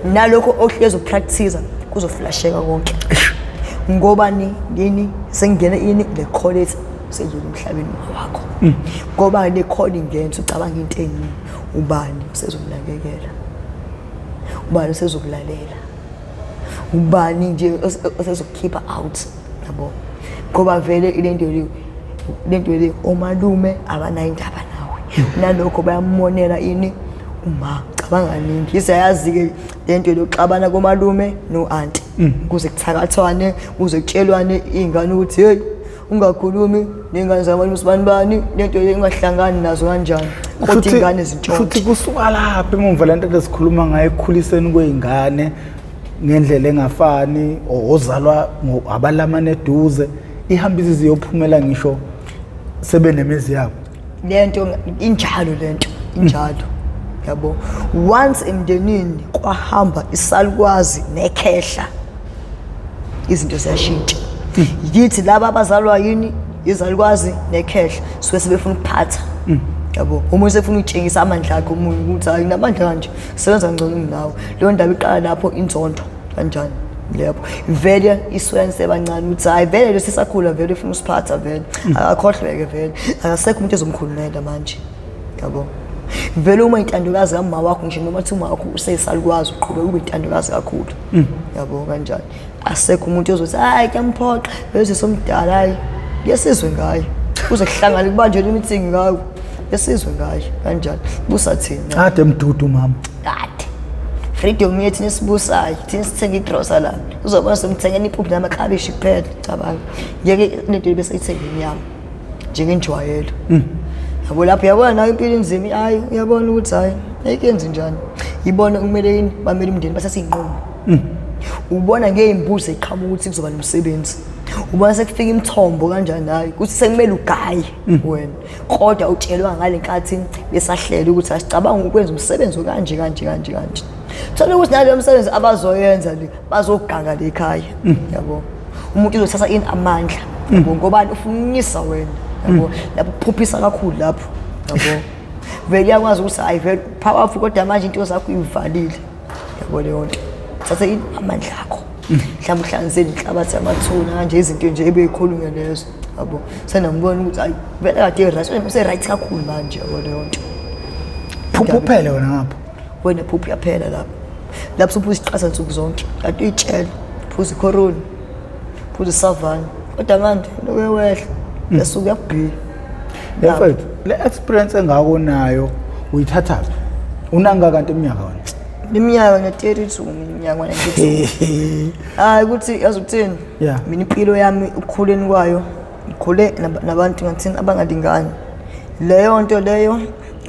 nalokho ohlezi upractice kuzoflasheka konke ngoba ni yini sengene ini le call ethi sedlula emhlabeni wakho ngoba le call ingenza ucabanga into eningi. Ubani usezomnakekela, ubani usezokulalela, ubani nje osezokukhipha out yabo, ngoba vele lento le omalume abanayo indaba nawe nalokho bayamonela ini uma cabanga kaningi izayazi-ke lento lokuxabana komalume no-anti kuze kuthakathwane kuze kutshelwane iy'ngane ukuthi hey ungakhulumi ney'ngane zamalume sibanibani lento le ingahlangani nazo kanjani kodwa iy'ngane zintshontshe. Futhi kusuka lapha emumva lento lesikhuluma ngayo ekukhuliseni kwey'ngane ngendlela engafani ozalwa abalamane eduze ihamba izize iyophumela ngisho sebenemizi yabo. Lento injalo, lento injalo yabo. Once emndenini kwahamba isalukwazi nekhehla izinto ziyashintsha. Yithi laba abazalwa yini izalukwazi nekhehla suke sebefuna ukuphatha yabo. Umuntu sefuna ukutshengisa amandla akhe omunye ukuthi hayi nginamandla kanje sebenza ngcono kunawe. Leyo ndaba iqala lapho inzondo kanjani lapho vele isuka nisebancane ukuthi hayi vele lo sisakhula vele ufuna usiphatha vele akakhohlweke vele akasekho umuntu ezomkhulumela manje yabo. Vele uma intandokazi kamama wakho ngisho noma kuthi uma wakho useyisalukwazi uqhubeka ube intandokazi kakhulu yabo kanjani asekho umuntu ozothi hayi kuyamphoqa bese somdala hayi yesizwe ngayo kuze kuhlangane kubanjwe imithingi ngayo yesizwe ngayo kanjani busa thina Kade mdudu mama kade freedom yethu nesibusayo thina sithenga igrosa la uzobona somthengela impuphu namaklabishi kuphela cabanga ngeke lento bese ithenga inyama njengenjwayelo yabo. Lapho uyabona nayo impilo inzima hayi uyabona ukuthi hayi ayikenzi njani ibona kumele yini bamele umndeni bathathe iy'nqumo. Ubona ngey'mbuzi eqhamuka ukuthi kuzoba nomsebenzi, ubona sekufika imithombo kanjani hayi ukuthi sekumele ugaye wena kodwa utshelwa ngale nkathi besahlela ukuthi asicabanga ukwenza umsebenzi kanje kanje kanje kanje. Thola ukuthi naleyo msebenzi abazoyenza le bazoganga le ekhaya yabo. Umuntu uzothatha ini amandla yabo ngobani ufunyisa wena yabo lapho kuphuphisa kakhulu lapho yabo. Vele uyakwazi ukuthi hayi vele powerful kodwa manje into zakho uyivalile yabo leyo nto. Thatha ini amandla akho mhlawumbe uhlanganisele inhlabathi yamathuna kanje izinto nje ebeyikhulunywa lezo yabo. Senambona ukuthi hayi vele kade right use-right kakhulu manje yabo leyo nto. Phuphu uphele wena ngapho wena phuphu yaphela lapho lapho suphuza isiqatha nsuku zonke kade uyitshela phuza ikhoroni phuza isavana kodwa manje lokho wehla yasuka yakubhiya. Mfethu le experience engako nayo uyithathaphi? Unanga kanti iminyaka wena? Iminyaka na-32 iminyaka na-32 hayi ukuthi yazi ukuthini mina impilo yami ukukhuleni kwayo ngikhule nabantu ngathini abangalingani. Leyo nto leyo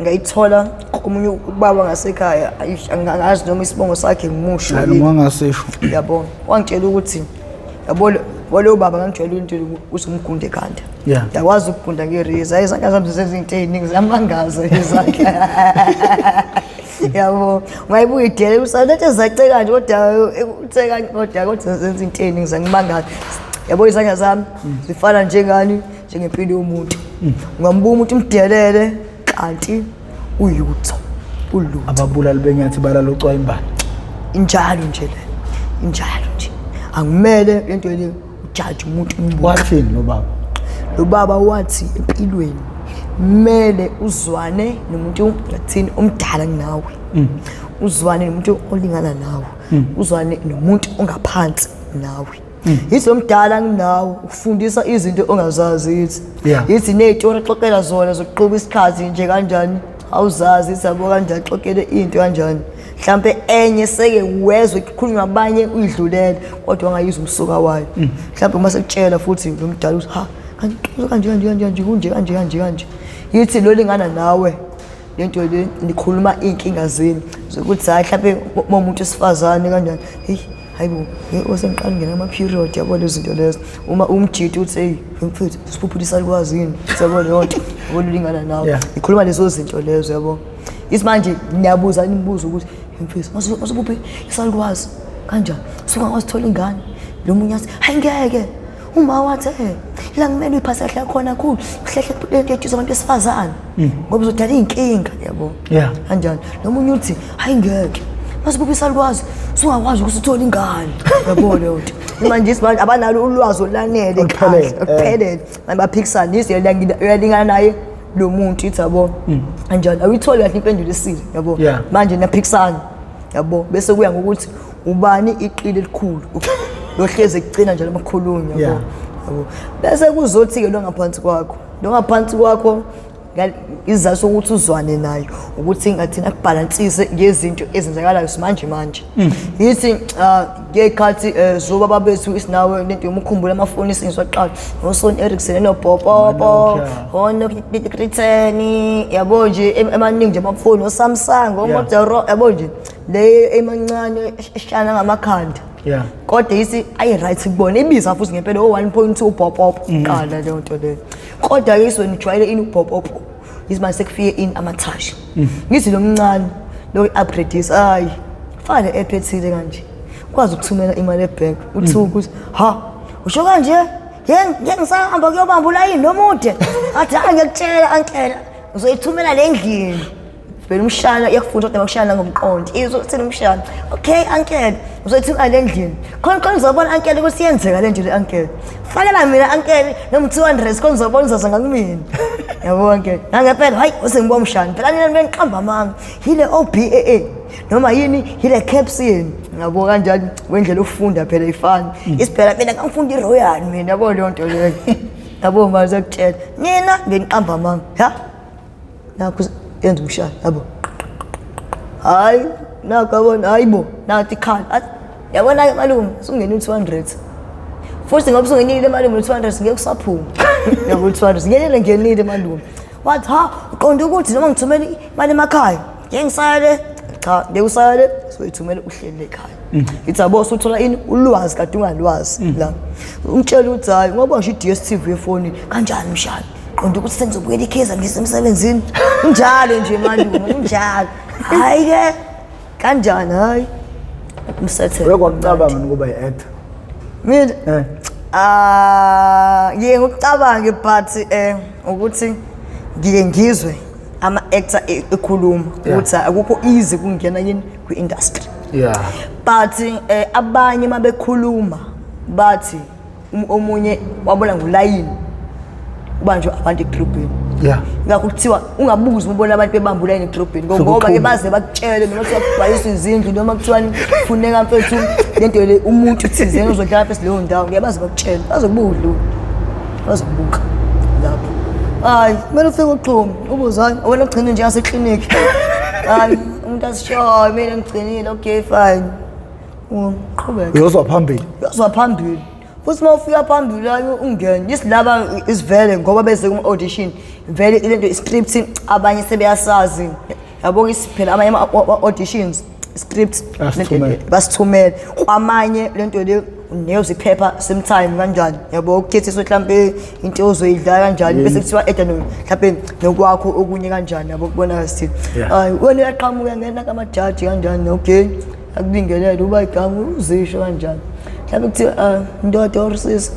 ngayithola komunye ubaba ngasekhaya angazi noma isibongo sakhe ngimusho yini. Noma ngasisho yabo wangitshela ukuthi yabo lo baba ngangijwayele into ukuthi umgunde ekhanda. Ngiyakwazi ukugunda ngereza izandla zami zenza izinto ey'ningi ziyamangaza izandla yabo. Ungayibuka idele usalethe zace kanje kodwa uthe kanje kodwa kodwa zenza izinto ey'ningi zangimangaza yabo. Izandla zami zifana njengani njengempilo yomuntu. Ungambuka umuntu umdelele kanti uyutho ulutho. Ababulali benyathi balala ucwayi imbali injalo nje le injalo nje angimele lento le ujaji umuntu umbuka. Wathini lo baba? Lo baba wathi empilweni kumele uzwane nomuntu ngathini omdala kunawe, uzwane nomuntu olingana nawe, uzwane nomuntu ongaphansi nawe. Yithi omdala nginawo ukufundisa izinto ongazazi yithi. Yithi nezitori exoxela zona zokuqhuba isikhathi nje kanjani awuzazi ithi yabo kanjani xoxele into kanjani. Mhlambe enye seke wezwe kukhulunywa abanye uyidlulele kodwa wangayizwa umsuka wayo. Mhlambe uma sekutshela futhi lo mdala uthi ha kanje kanje kanje kanje kunje kanje kanje kanje. Yithi lo lingana nawe lento le nikhuluma iy'nkinga zenu zokuthi hhayi mhlawumbe uma umuntu wesifazane kanjani heyi hayi bo osengiqala ngena ama-period yabo lezo zinto lezo uma umjidi uthi eyi mfethu siphuphula isalukazi yini yabo leyo nto yabo lulingana nawe nikhuluma lezo zinto lezo yabo isimanje niyabuza imibuzo ukuthi mfethu masuphuphile isalukazi kanjani suka ngazithola ingane lo munye athi hayi ngeke uma wathi la kumele uyiphathe kahle khona kakhulu uhlehle lento etshisa abantu besifazane ngoba uzodala iy'nkinga yabo kanjani nomunye uthi hayi ngeke masibupha isalukwazi sungakwazi ukuthi uthole ingane yabo leyo nto manje isimanje abanalo ulwazi olulanele kahle oluphelele manje baphikisana izwe uyalingana naye lo muntu ithi yabo kanjani awuyitholi kahle impendulo esile yabo manje niyaphikisana yabo bese kuya ngokuthi ubani iqili elikhulu lohlezi ekucina njalo makhulunywa yabo yabo bese kuzothi-ke lo ngaphansi kwakho lo ngaphansi kwakho isizathu sokuthi uzwane nayo ukuthi ngathina akubhalansise ngezinto ezenzakalayo simanje manje ngithi ngey'khathi zobaba bethu isinawe lento yomukhumbula amafoni isingiswaqala noSony Ericsson enopopopo ono-310 yabo nje emaningi nje amafoni oSamsung oMotorola yabo nje le emancane eshana ngamakhanda kodwa yisi ayi-right kubona ibiza futhi ngempela o-1.2 popopo qala leyo nto leyo kodwa ke isweni ujwayele ini upopopo yithi manje sekufike ini ama-touch ngithi lo mncane lo i-upgrade hayi faka le app ethile kanje ukwazi ukuthumela imali ebhenki uthuke ukuthi ha usho kanje ngeke ngisahamba kuyobamba ulayini nomude athi hayi ngiyakutshela ankela uzoyithumela le ndlini vele umshana iyakufunda kodwa bakushana ngomqondo izothini umshana okay uncle uzoyithumela le ndlini khona khona uzobona uncle ukuthi iyenzeka le nto le uncle fakela mina uncle noma 200 khona uzobona uzoza ngakumina yabo uncle nangempela hayi usengibona umshana phela nina beniqamba amanga yile OBAA noma yini yile caps yini yabo kanjani wendlela ufunda phela ifana isiphela mina ngangifunda iRoyal mina yabo leyo nto leyo yabo manje sekutshela nina beniqamba amanga ha nakho yenza umshana yabo hayi nakho yabona hayi bo nathi ikhala yabona ke malume usungena u-200 futhi ngoba usungenile malume u-200 ngeke usaphuma yabo u-200 ngenile ngenile malume wathi ha uqonda ukuthi noma ngithumela imali emakhaya ngeke ngisale cha ngeke usale soyithumela uhleli ekhaya ngithi yabo usuthola ini ulwazi kade ungalwazi la umtshela ukuthi hayi ngoba ngisho i-DStv efonini kanjani mshana qonda ukuthi sengizobuyela iKaizer ngisemsebenzini unjalo nje malume unjalo hayi ke kanjani hayi umsethele Uke ukuba i-actor mina ngiye ngikucabange but ukuthi ngike ngizwe ama-actor ekhuluma ukuthi akukho easy ukungena yini kwi-industry but abanye uma bekhuluma bathi omunye wabona ngolayini ubanjwe abantu edrobheni ngakho kuthiwa ungabuzi ubona abantu bebamba ulayini edrobheni ngoba ke baze bakutshele noma kuthiwa kubhaliswa izindlu noma kuthiwa funeka mfethu lento le umuntu thizeni uzodlala phezu leyo ndawo ngeke baze bakutshele bazokubuka udlula bazokubuka lapho hayi kumele ufike uxhume ubuze hayi wena ugcine nje ngaseklinikhi hayi umuntu asishoyo mina ngigcinile okay fine uqhubeka uyozwa phambili uyozwa phambili futhi uma ufika phambili hayi ungene isilaba isivele ngoba beze kuma-audition vele lento i-script abanye sebeyasazi yabo isiphela amanye ama-auditions script basithumele kwamanye lento le unikeza iphepha same time kanjani yabo ukukhethiswa mhlampe into ozoyidlala kanjani bese kuthiwa eda mhlampe nokwakho okunye kanjani yabo kubona sithini hayi wena uyaqhamuka ngena kamajaji kanjani okay akubingelele uba igama uzisho kanjani mhlawumbe kuthiwa ndoda or sisi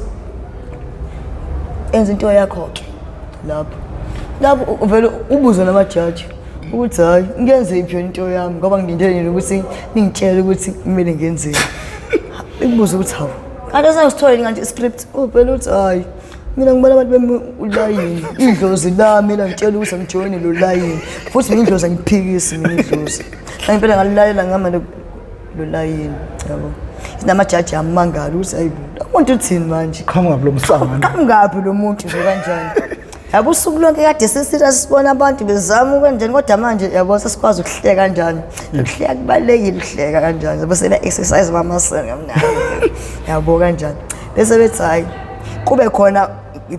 enza into yakho ke lapho lapho uvele ubuze namajaji ukuthi hayi ngiyenze iphi yona into yami ngoba ngilindele nina ukuthi ningitshele ukuthi kumele ngenzeni ikubuze ukuthi hawu kanti sengisitholile kanti iscript uvele uthi hayi mina ngibona abantu bemi ulayini idlozi lami langitshela ukuthi angijoyine lo layini futhi mina idlozi angiphikisi mina idlozi ngempela ngalilalela ngihamba lo layini yabo Sinamajaji amangala ukuthi hayibo, lo muntu uthini manje? Qhamuka lo msangano. Qhamukaphi lo muntu nje kanjani? Yabo, usuku lonke kade sisila sibona abantu bezama kanjani, kodwa manje yabo sesikwazi ukuhleka kanjani. Ukuhleka kubalulekile, ukuhleka kanjani. Yabo, sebe exercise bamasela kamnandi. Yabo kanjani. Bese bethi hayi, kube khona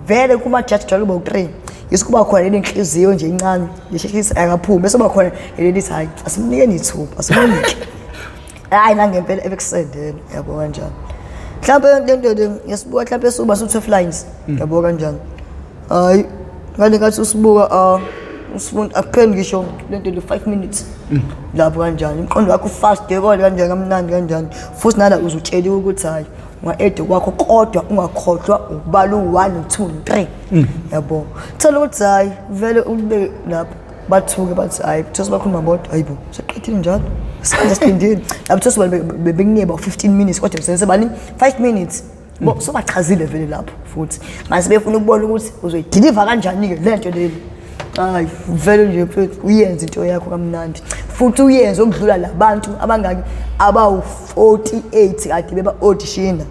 vele kuma-judge jwayele kuba u-3, yisikuba khona leli nhliziyo nje incane lisheshisa akaphumi, bese kuba khona leli lithi hayi, asimnikeni ithuba, asimunike. Hayi, nangempela ebekusendele, yabo kanjani. Mhlawumbe lento le ngiyasibuka, mhlawumbe suba su-12 lines, yabo kanjani. Hayi, ngale nkathi usibuka, usifunda akupheli ngisho lento le 5 minutes lapho kanjani, umqondo wakho fast, yebo kanjani, kamnandi kanjani. Futhi nala uzutsheliwe ukuthi hayi, unga-add kwakho kodwa ungakhohlwa ukubala u-1, u-2, no-3, yabo. Thola ukuthi hayi, vele ulibeke lapho, bathuke bathi hayi, kuthiwa bakhuluma bodwa, hayibo, seqedile njalo, isikhathi siphindile lapho. Thiwa bekunike ba 15 minutes, kodwa sebani 5 minutes bo sobachazile vele lapho. Futhi mase befuna ukubona ukuthi uzoyideliver kanjani-ke le nto leli. Hayi, vele nje mfethu, uyenze into yakho kamnandi, futhi uyenze okudlula labantu abangaki abawu-48 kade beba-auditiona.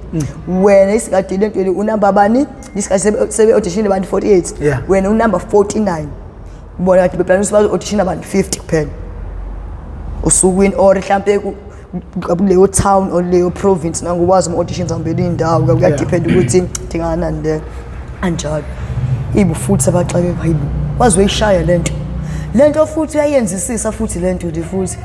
Wena isikade le nto le unamba bani? Isikhathi sebe-auditione abantu 48, wena unumber 49. Bona kade beplana ukuthi bazo-auditiona abantu 50 kuphela osukwini, or mhlampe kuleyo town or leyo province, nangokwazi ama-auditions ahambela iy'ndawo, kuyadepend ukuthi dingakanani le anjalo ibo. Futhi abaxakeka, hayibo, waze uyishaya lento lento, futhi uyayenzisisa futhi lento nje. Futhi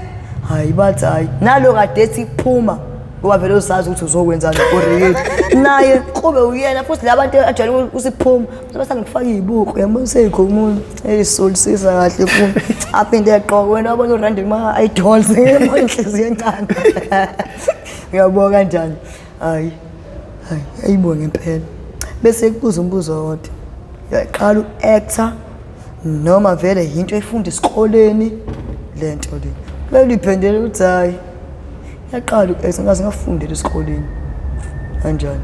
hayi, bathi hayi, nalo kade ethi phuma, ngoba vele uzazi ukuthi uzokwenzani already, naye kube uyena. Futhi la bantu ajwayele ukuthi phuma bathanda ukufaka iy'buko, yabona, seyikhumula eyisolisisa kahle futhi aphinde eqoka. Wena wabona urandi kuma-idols, inhliziyo encane, uyabona kanjani. Hayi hayi, ayibo ngempela. Bese kubuza umbuzo owodwa: uyaqala u-actor noma vele yinto efunda esikoleni lento le? Kumele uyiphendele ukuthi hayi, yaqala uku-actor, ngaze ngafundela esikoleni kanjani.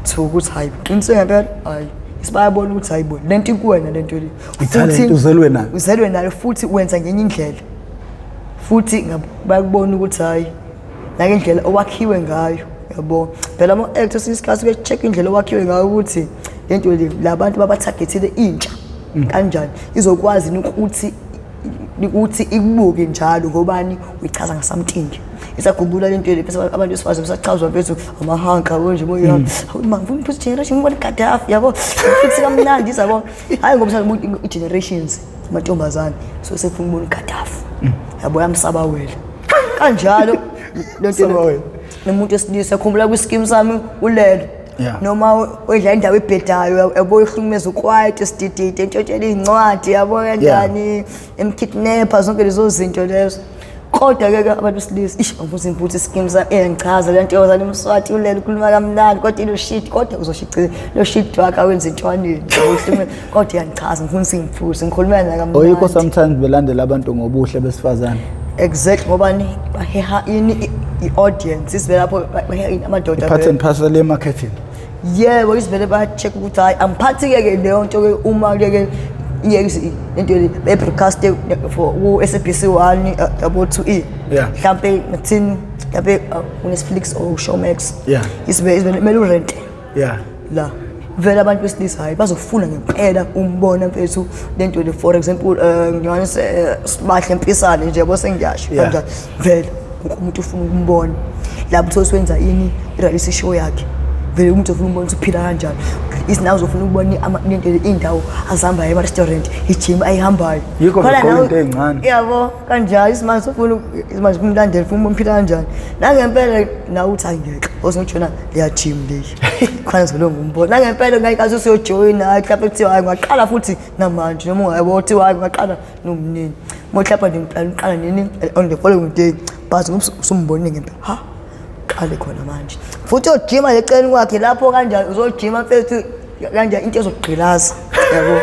Thiwa ukuthi hayi, qiniseke ngempela, hayi, sibayabona ukuthi hayi bo, lento ikuwena lento le. Ithalente, Futhi- uzelwe nayo. Uzelwe nayo, futhi wenza ngenye indlela, futhi bayakubona ukuthi hayi, nangendlela owakhiwe ngayo, yabo. Phela ama-actor esinye isikhathi kuya-check indlela owakhiwe ngayo ukuthi lento le labantu babatargethile intsha kanjani, izokwazi yini ukuthi ikubuke njalo, ngobani uyichaza ngasomething. Isagubula lento le, bese abantu besifazane besachazwa bethu amahanka yabo nje moya, ma ngifuna ukuthi generation ngibona iGaddafi, yabo, futhi kamnandi yabo. Hayi, ngoba usana i-generations amantombazane, so sefuna ukubona iGaddafi, yabo, yamsaba wela kanjalo lento. Saba wena. Nomuntu wesilisa, khumbula kwiskim sami ulelo noma wedla indawo ebhedayo, yabo, ihlukumeza ukwayito sididide, entshontshela iy'ncwadi, yabo kanjani, emkidnapper, zonke lezo zinto lezo. Kodwa-ke ke abantu besilisa, ish, angifuthi ngifuthe iskim sami iyangichaza le nto yozana umswati ulele, ukhuluma kamnandi, kodwa ilo shit, kodwa uzoshicile lo shit wakhe awenza entshwaneni, yabo, uhlukumeza, kodwa iyangichaza, ngifuna ukuthi ngiphuze ngikhulumela nakamnandi. Oyikho sometimes belandela abantu ngobuhle besifazane. Exactly, ngobani baheha ini i-audience isivele lapho, baheha ini amadoda Part vele. and parcel ye-marketing. Yebo, isivele baya-check ukuthi hayi, angiphathi-ke ke leyo nto ke, uma ke ke lento le be-broadcast for ku-SABC 1, yabo, 2 E, mhlampe ngathini, mhlampe ku-Netflix or Showmax, isibe kumele urente la. Vele abantu besilisa, hayi, bazofuna ngempela umbona mfethu lento le. For example, ngiyanise Sibahle Mpisane nje, yabo, sengiyasho kanjani, vele wonke umuntu ufuna ukumbona lapho. Uthole wenza ini, i-reality show yakhe, vele umuntu ufuna ukubona ukuthi uphila kanjani. Isinawo uzofuna ukubona lento le, iy'ndawo azihambayo, ema-restaurant, ijim ayihambayo. Yikho Khona begqoka nawe- into ey'ncane. Yabo kanjalo, isimanje sofuna isimanje ufuna umlandela, ufuna uphila kanjani nangempela. Nawe uthi hayi, ngeke ozingijoyina leya gym leyi, khona zolonga umbona nangempela. Ngayikazi usuyojoyina, hayi, mhlawumbe kuthiwa hayi, ungaqala futhi namanje, noma ungayabo kuthiwa hayi, ungaqala nomnini mhlawumbe nje ngiqala uqala nini on the following day, but ngoba usumbonile ngempela, ha, qale khona manje futhi uyojima eceleni kwakhe lapho kanjani, uzojima mfethu kanjani, into ezokugqilaza, yabo.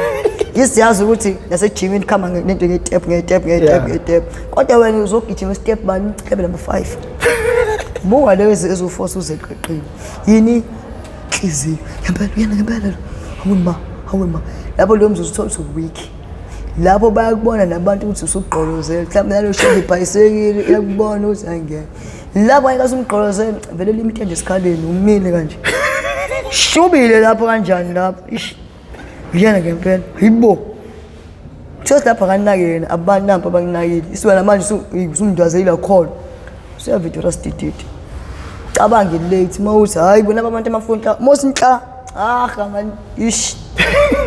Isiyazi ukuthi nasejimini kuhamba nento nge-step nge-step nge-step nge-step, kodwa wena uzogijima step bani? Mhlawumbe number 5, buka lezi ezoforce uzeqeqile yini inhliziyo ngempela, uyena ngempela lo, hawe ma, hawe ma. Lapho leyo mzuzu uthola ukuthi weak, lapho bayakubona nabantu ukuthi usugqolozele, mhlawumbe nalo shela ibhayisekile, iyakubona ukuthi angeke. Lapho ayikaze umgqolozele vele limithende esikhaleni umile kanje. Shubile lapho kanjani lapho? Ish. Uyena ngempela. Yibo. Kuthiwa lapha akanake yena abantu nampa abanginakile. Isiwena manje usumndwazela khona. Usuyavidura sidididi. Cabange late uma uthi hayi bona abantu amafoni la mos nhla ah man ish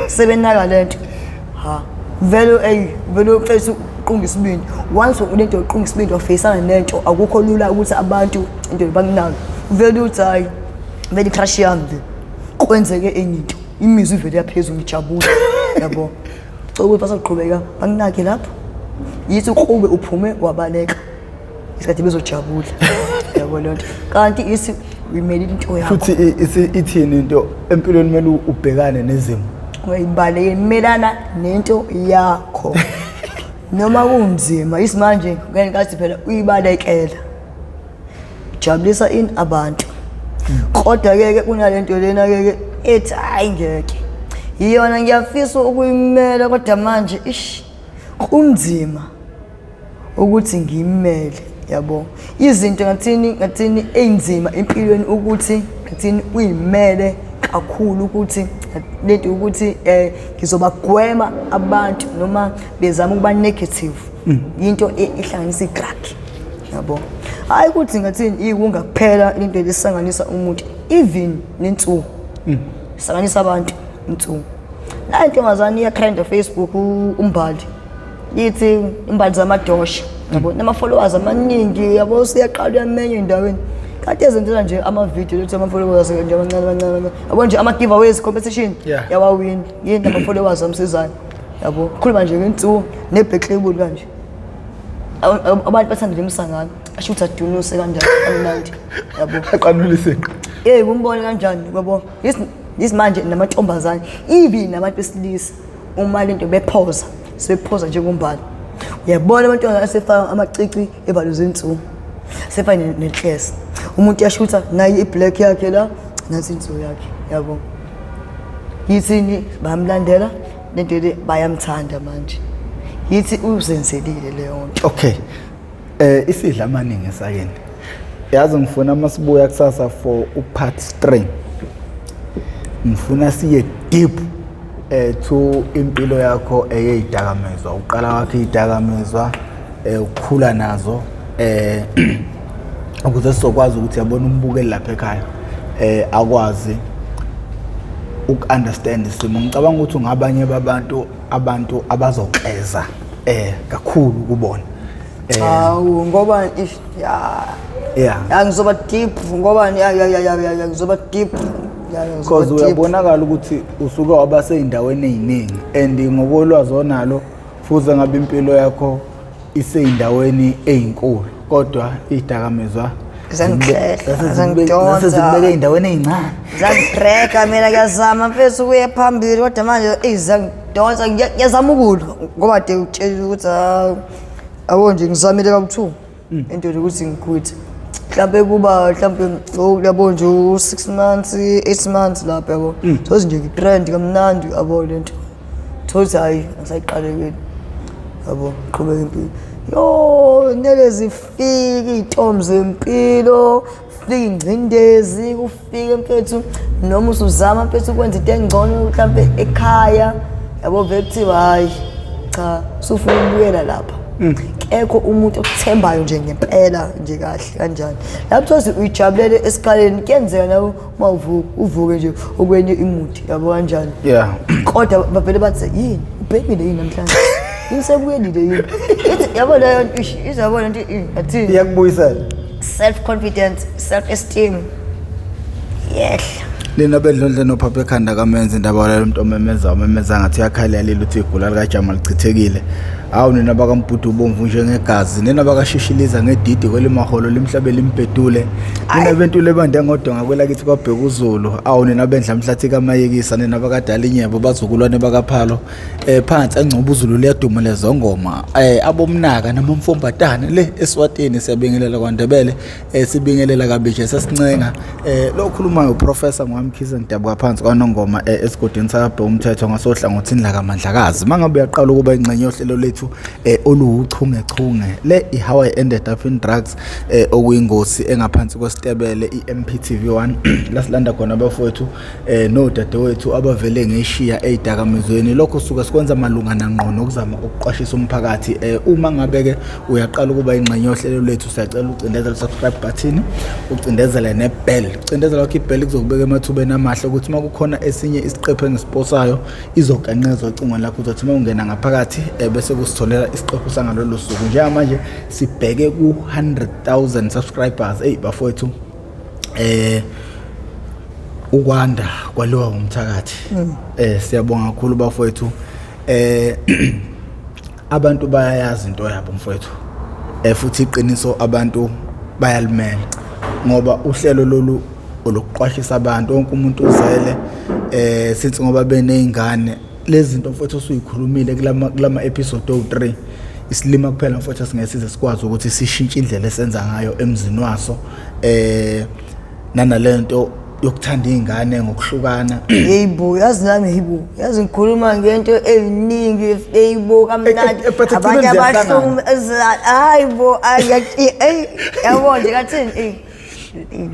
sebenaka lento. Ha. Vele ey vele uqesa uqunga isibindi. Once unento uqunga isibindi wafeyisana nento akukho lula ukuthi abantu into bakunake. Vele uthi hayi vele crush yami le. Kwenzeke enye into. Imizwa ivele yaphezulu ngijabule. Yabo. Cela ukuthi basaqhubeka banginake lapho. Yithi uqhube uphume wabaleka. Isikhathi bezojabula. Yabo lento. Kanti isi uyimele into yakho. Futhi ithini into empilweni kumele ubhekane nezimo. Uyibaleke melana nento yakho. Noma kunzima isimanje ngenkathi phela uyibalekela. Jabulisa in abantu. Kodwa ke ke kunalento lena ke ke ethi hayi ngeke. Iyona ngiyafisa ukuyimela kodwa manje ish kunzima ukuthi ngiyimele yabo. Izinto ngathini ngathini einzima empilweni ukuthi ngathini uyimele kakhulu ukuthi lento ukuthi ngizobagwema abantu noma bezama ukuba negative into ehlanganisa i-drug yabo. Hayi ukuthi ngathini ikungaphela into lesanganisa umuntu even nensuku sanganisa abantu insuku. La intombazane iya-trend Facebook uMbali ithi imbali zamadosha yabo nama followers amaningi yabo siyaqala uyamenya endaweni kanti ezenzela nje ama video lethi ama followers nje amancane amancane yabo nje ama giveaways competition yawawin yini ama followers amsizayo yabo khuluma nje ngensuku ne black label kanje abantu bathanda nje umsangano asho ukuthi adunuse kanjani amnandi yabo aqanule isinqa eh umbone kanjani yabo isimanje namantombazane ibi nabantu besilisa uma lento bephoza sebephoza njengombali uyabona abantwana asefaka amacici evalo zensuku sefana nenhlese umuntu uyashutha nayi iblack yakhe la nansi insuku yakhe yabo yithini bayamlandela lento le bayamthanda manje yithi uzenzelile leyo nto. Okay. Isidla amaningi esakeni. Yazi ngifuna masibuya kusasa for upart 3. Ngifuna siye deep to impilo yakho eyeyidakamizwa. Uqala kwakho idakamizwa ukukhula nazo ukuze sizokwazi ukuthi yabona umbukeli lapha ekhaya akwazi uku-understand isimo. Ngicabanga ukuthi ungabanye babantu abantu abazokleza kakhulu kubona. Hawu ngoba ya yeah ngizoba deep ngoba ya ngizoba deep. Because uyabonakala ukuthi usuke waba seyindaweni eziningi and ngokolwazi onalo futhi ngabe impilo yakho iseyindaweni ezinkulu kodwa idakamizwa zangidonsa ey'ndaweni ey'ncane zangibreka mina ngiyazama mfethu ukuye phambili kodwa manje eyi zangidonsa ngiyazama ukulwa ngoba de utshela ukuthi yabo nje ngizamile kabu-two into nje ukuthi ngikhwithe mhlampe kuba mhlampe yabo nje u-6 months 8 months lapho yabo soze nje ngitrend kamnandi yabo lento thothi hayi angisayiqalekeli yabo qhubeka impilo yo nele zifike iy'ntombi zempilo kufike ingcindezi kufike mfethu noma usuzama mfethu ukwenza into engcono mhlampe ekhaya yabo vele kuthiwa hayi cha usufuna ukubuyela lapha kekho umuntu okuthembayo nje ngempela nje kahle kanjani lapho thozi uyijabulele esikhaleni kuyenzeka nawe uma uvuka uvuke nje okwenye imuthi yabo kanjani yeah kodwa bavele bathi yini ubhekile yini namhlanje yini sekuyelile yini ithi yabo leyo nto ish izabona nto athini iyakubuyisela self confidence self esteem yehla Lina bedlondle nophapha ekhanda kamenza indaba walelo umuntu omemeza umemeza ngathi uyakhalela uthi igula likajama lichithekile. Hawu nina bakambhudu ubomvu njengegazi nina bakashishiliza ngedidi kwelimaholo limhlabe limbhedule nina bentule ebande ngodonga kwelakithi kwabheka uZulu. Awu nina bendla mhlathi kamayekisa nina bakadala inyebo bazukulwane bakaphalo. Phansi eNgcobuzulu liyaduma lezongoma, abomnaka namamfombatane le eSwatini. Siyabingelela kwaNdebele, sibingelela kabisha sesincenga. Lo khulumayo uProfessor Ngwamkhize, ngidabuka phansi kwaNongoma, esigodini sakabhe umthetho ngasohlangothini lakaMandlakazi. Mangabe uyaqala ukuba ingxenye yohlelo lethu oluwuchungechunge le i-How I Ended Up in Drugs, okuyingosi engaphansi kwesitebele i-MPTV 1, la silanda khona abafowethu nodadewethu abavele ngeshiya ey'dakamizweni. Lokho suke sikwenza malungana ngqo nokuzama ukuqwashisa umphakathi. Uma ngabe-ke uyaqala ukuba ingxenye yohlelo lethu, siyacela ucindezele subscribe button, ucindezele ne-bell. Ucindezela kwakho i-bell kuzokubeka emathubeni amahle ukuthi uma kukhona esinye isiqephu engisiposayo, izoganqezwa ocingweni lakho. Uzothi uma ungena ngaphakathi, bese kusitholela isiqephu sangalolo suku. Njengamanje sibheke ku-100,000 subscribers. Eyi bafowethu, ukwanda kwaliwa umthakathi. Siyabonga kakhulu bafowethu. Abantu bayayazi into yabo mfowethu, futhi iqiniso abantu bayalimela, ngoba uhlelo lolu olokuqwashisa abantu. Wonke umuntu uzele since ngoba beneyingane. Lezi zinto mfowethu osuyikhulumile kulama episode owu3, isilima kuphela mfowethu singesize sikwazi ukuthi sishintshe indlela esenza ngayo emzini waso, nanalento yokuthanda iy'ngane ngokuhlukana. Yebo, yazi nami, yibo, yazi ngikhuluma ngento eziningi, eyibo kamnandi. But ekugcineni Abanye ziyahlangana. abahlumi, hayi bo, ayi, yabo nje kathini,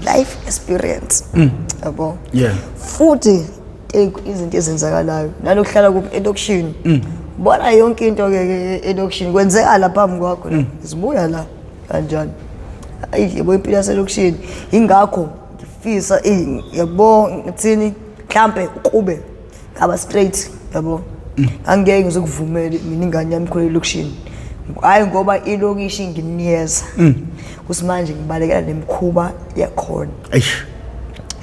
life experience, yabo. Futhi izinto ezenzakalayo nalokuhlala kuphi elokishini, bona yonke into ke elokishini kwenzeka la phambi kwakho la, zibuya la kanjani. Ayi yebo, impilo yaselokishini, ingakho ngifisa, yabo, ngithini, mhlambe ukube ngaba straight, yabo, angeke ngizokuvumela mina ingane yami ikhulele elokishini. Hhayi ngoba ilokishi nginiyeza ukuthi manje ngibalekela nemikhuba yakhona. Eish.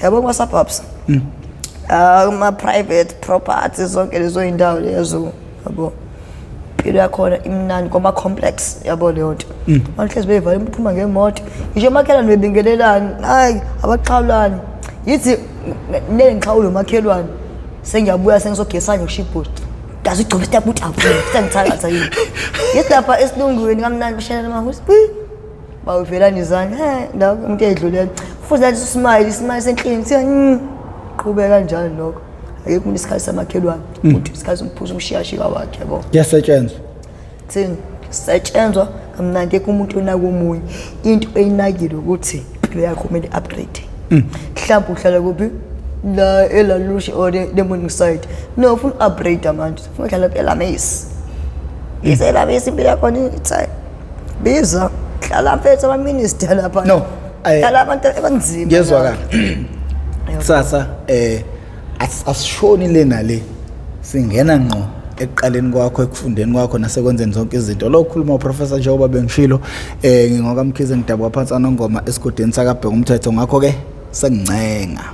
Yabo, kuma-suburbs, ama-private property, zonke lezo y'ndawo lezo, yabo, impilo yakhona imnandi kwama-complex, yabo, leyo nto. Abantu hlezi beyivale, uphuma ngemoto, ngisho omakhelwane bebingelelani, hayi abaqhawulani. Yithi nele ngiqhawule umakhelwane, sengiyabuya sengizogesana ngoshibhodi, ngaze ugcobe isitaphu sengithakatha yini. Yithi lapha esilungwini kamnandi, bashayela amahusi, bawuvelana izandla, he la umuntu eyedlulela, futhi nathi smile, ismile senhlini kuthiwa qhubeka kanjalo lokho. Akekho umuntu isikhathi samakhelwane, umuntu isikhathi somphuza umshiyashika wakhe, yabo. Kuyasetshenzwa. Thini, setshenzwa kamnandi, ekho umuntu onaka omunye. Into eyinakile ukuthi impilo yakho kumele upgrade. Mhlawumbe uhlala kuphi la elalushi or le morning side, no, ufuna upgrade manje, ufuna uhlala elamesi, iselamesi, impilo yakhona ithe biza hlala mfethu ama-minister lapha. No, hlala abantu abanzima. Ngiyezwakala. Kusasa asishoni le nale, singena ngqo ekuqaleni kwakho, ekufundeni kwakho nasekwenzeni zonke izinto. Lo khuluma uProfessor, njengoba bengishilo, ngingokaMkhize, ngidabuka phansi aNongoma, esigodini sakabheka umthetho. Ngakho ke sengincenga.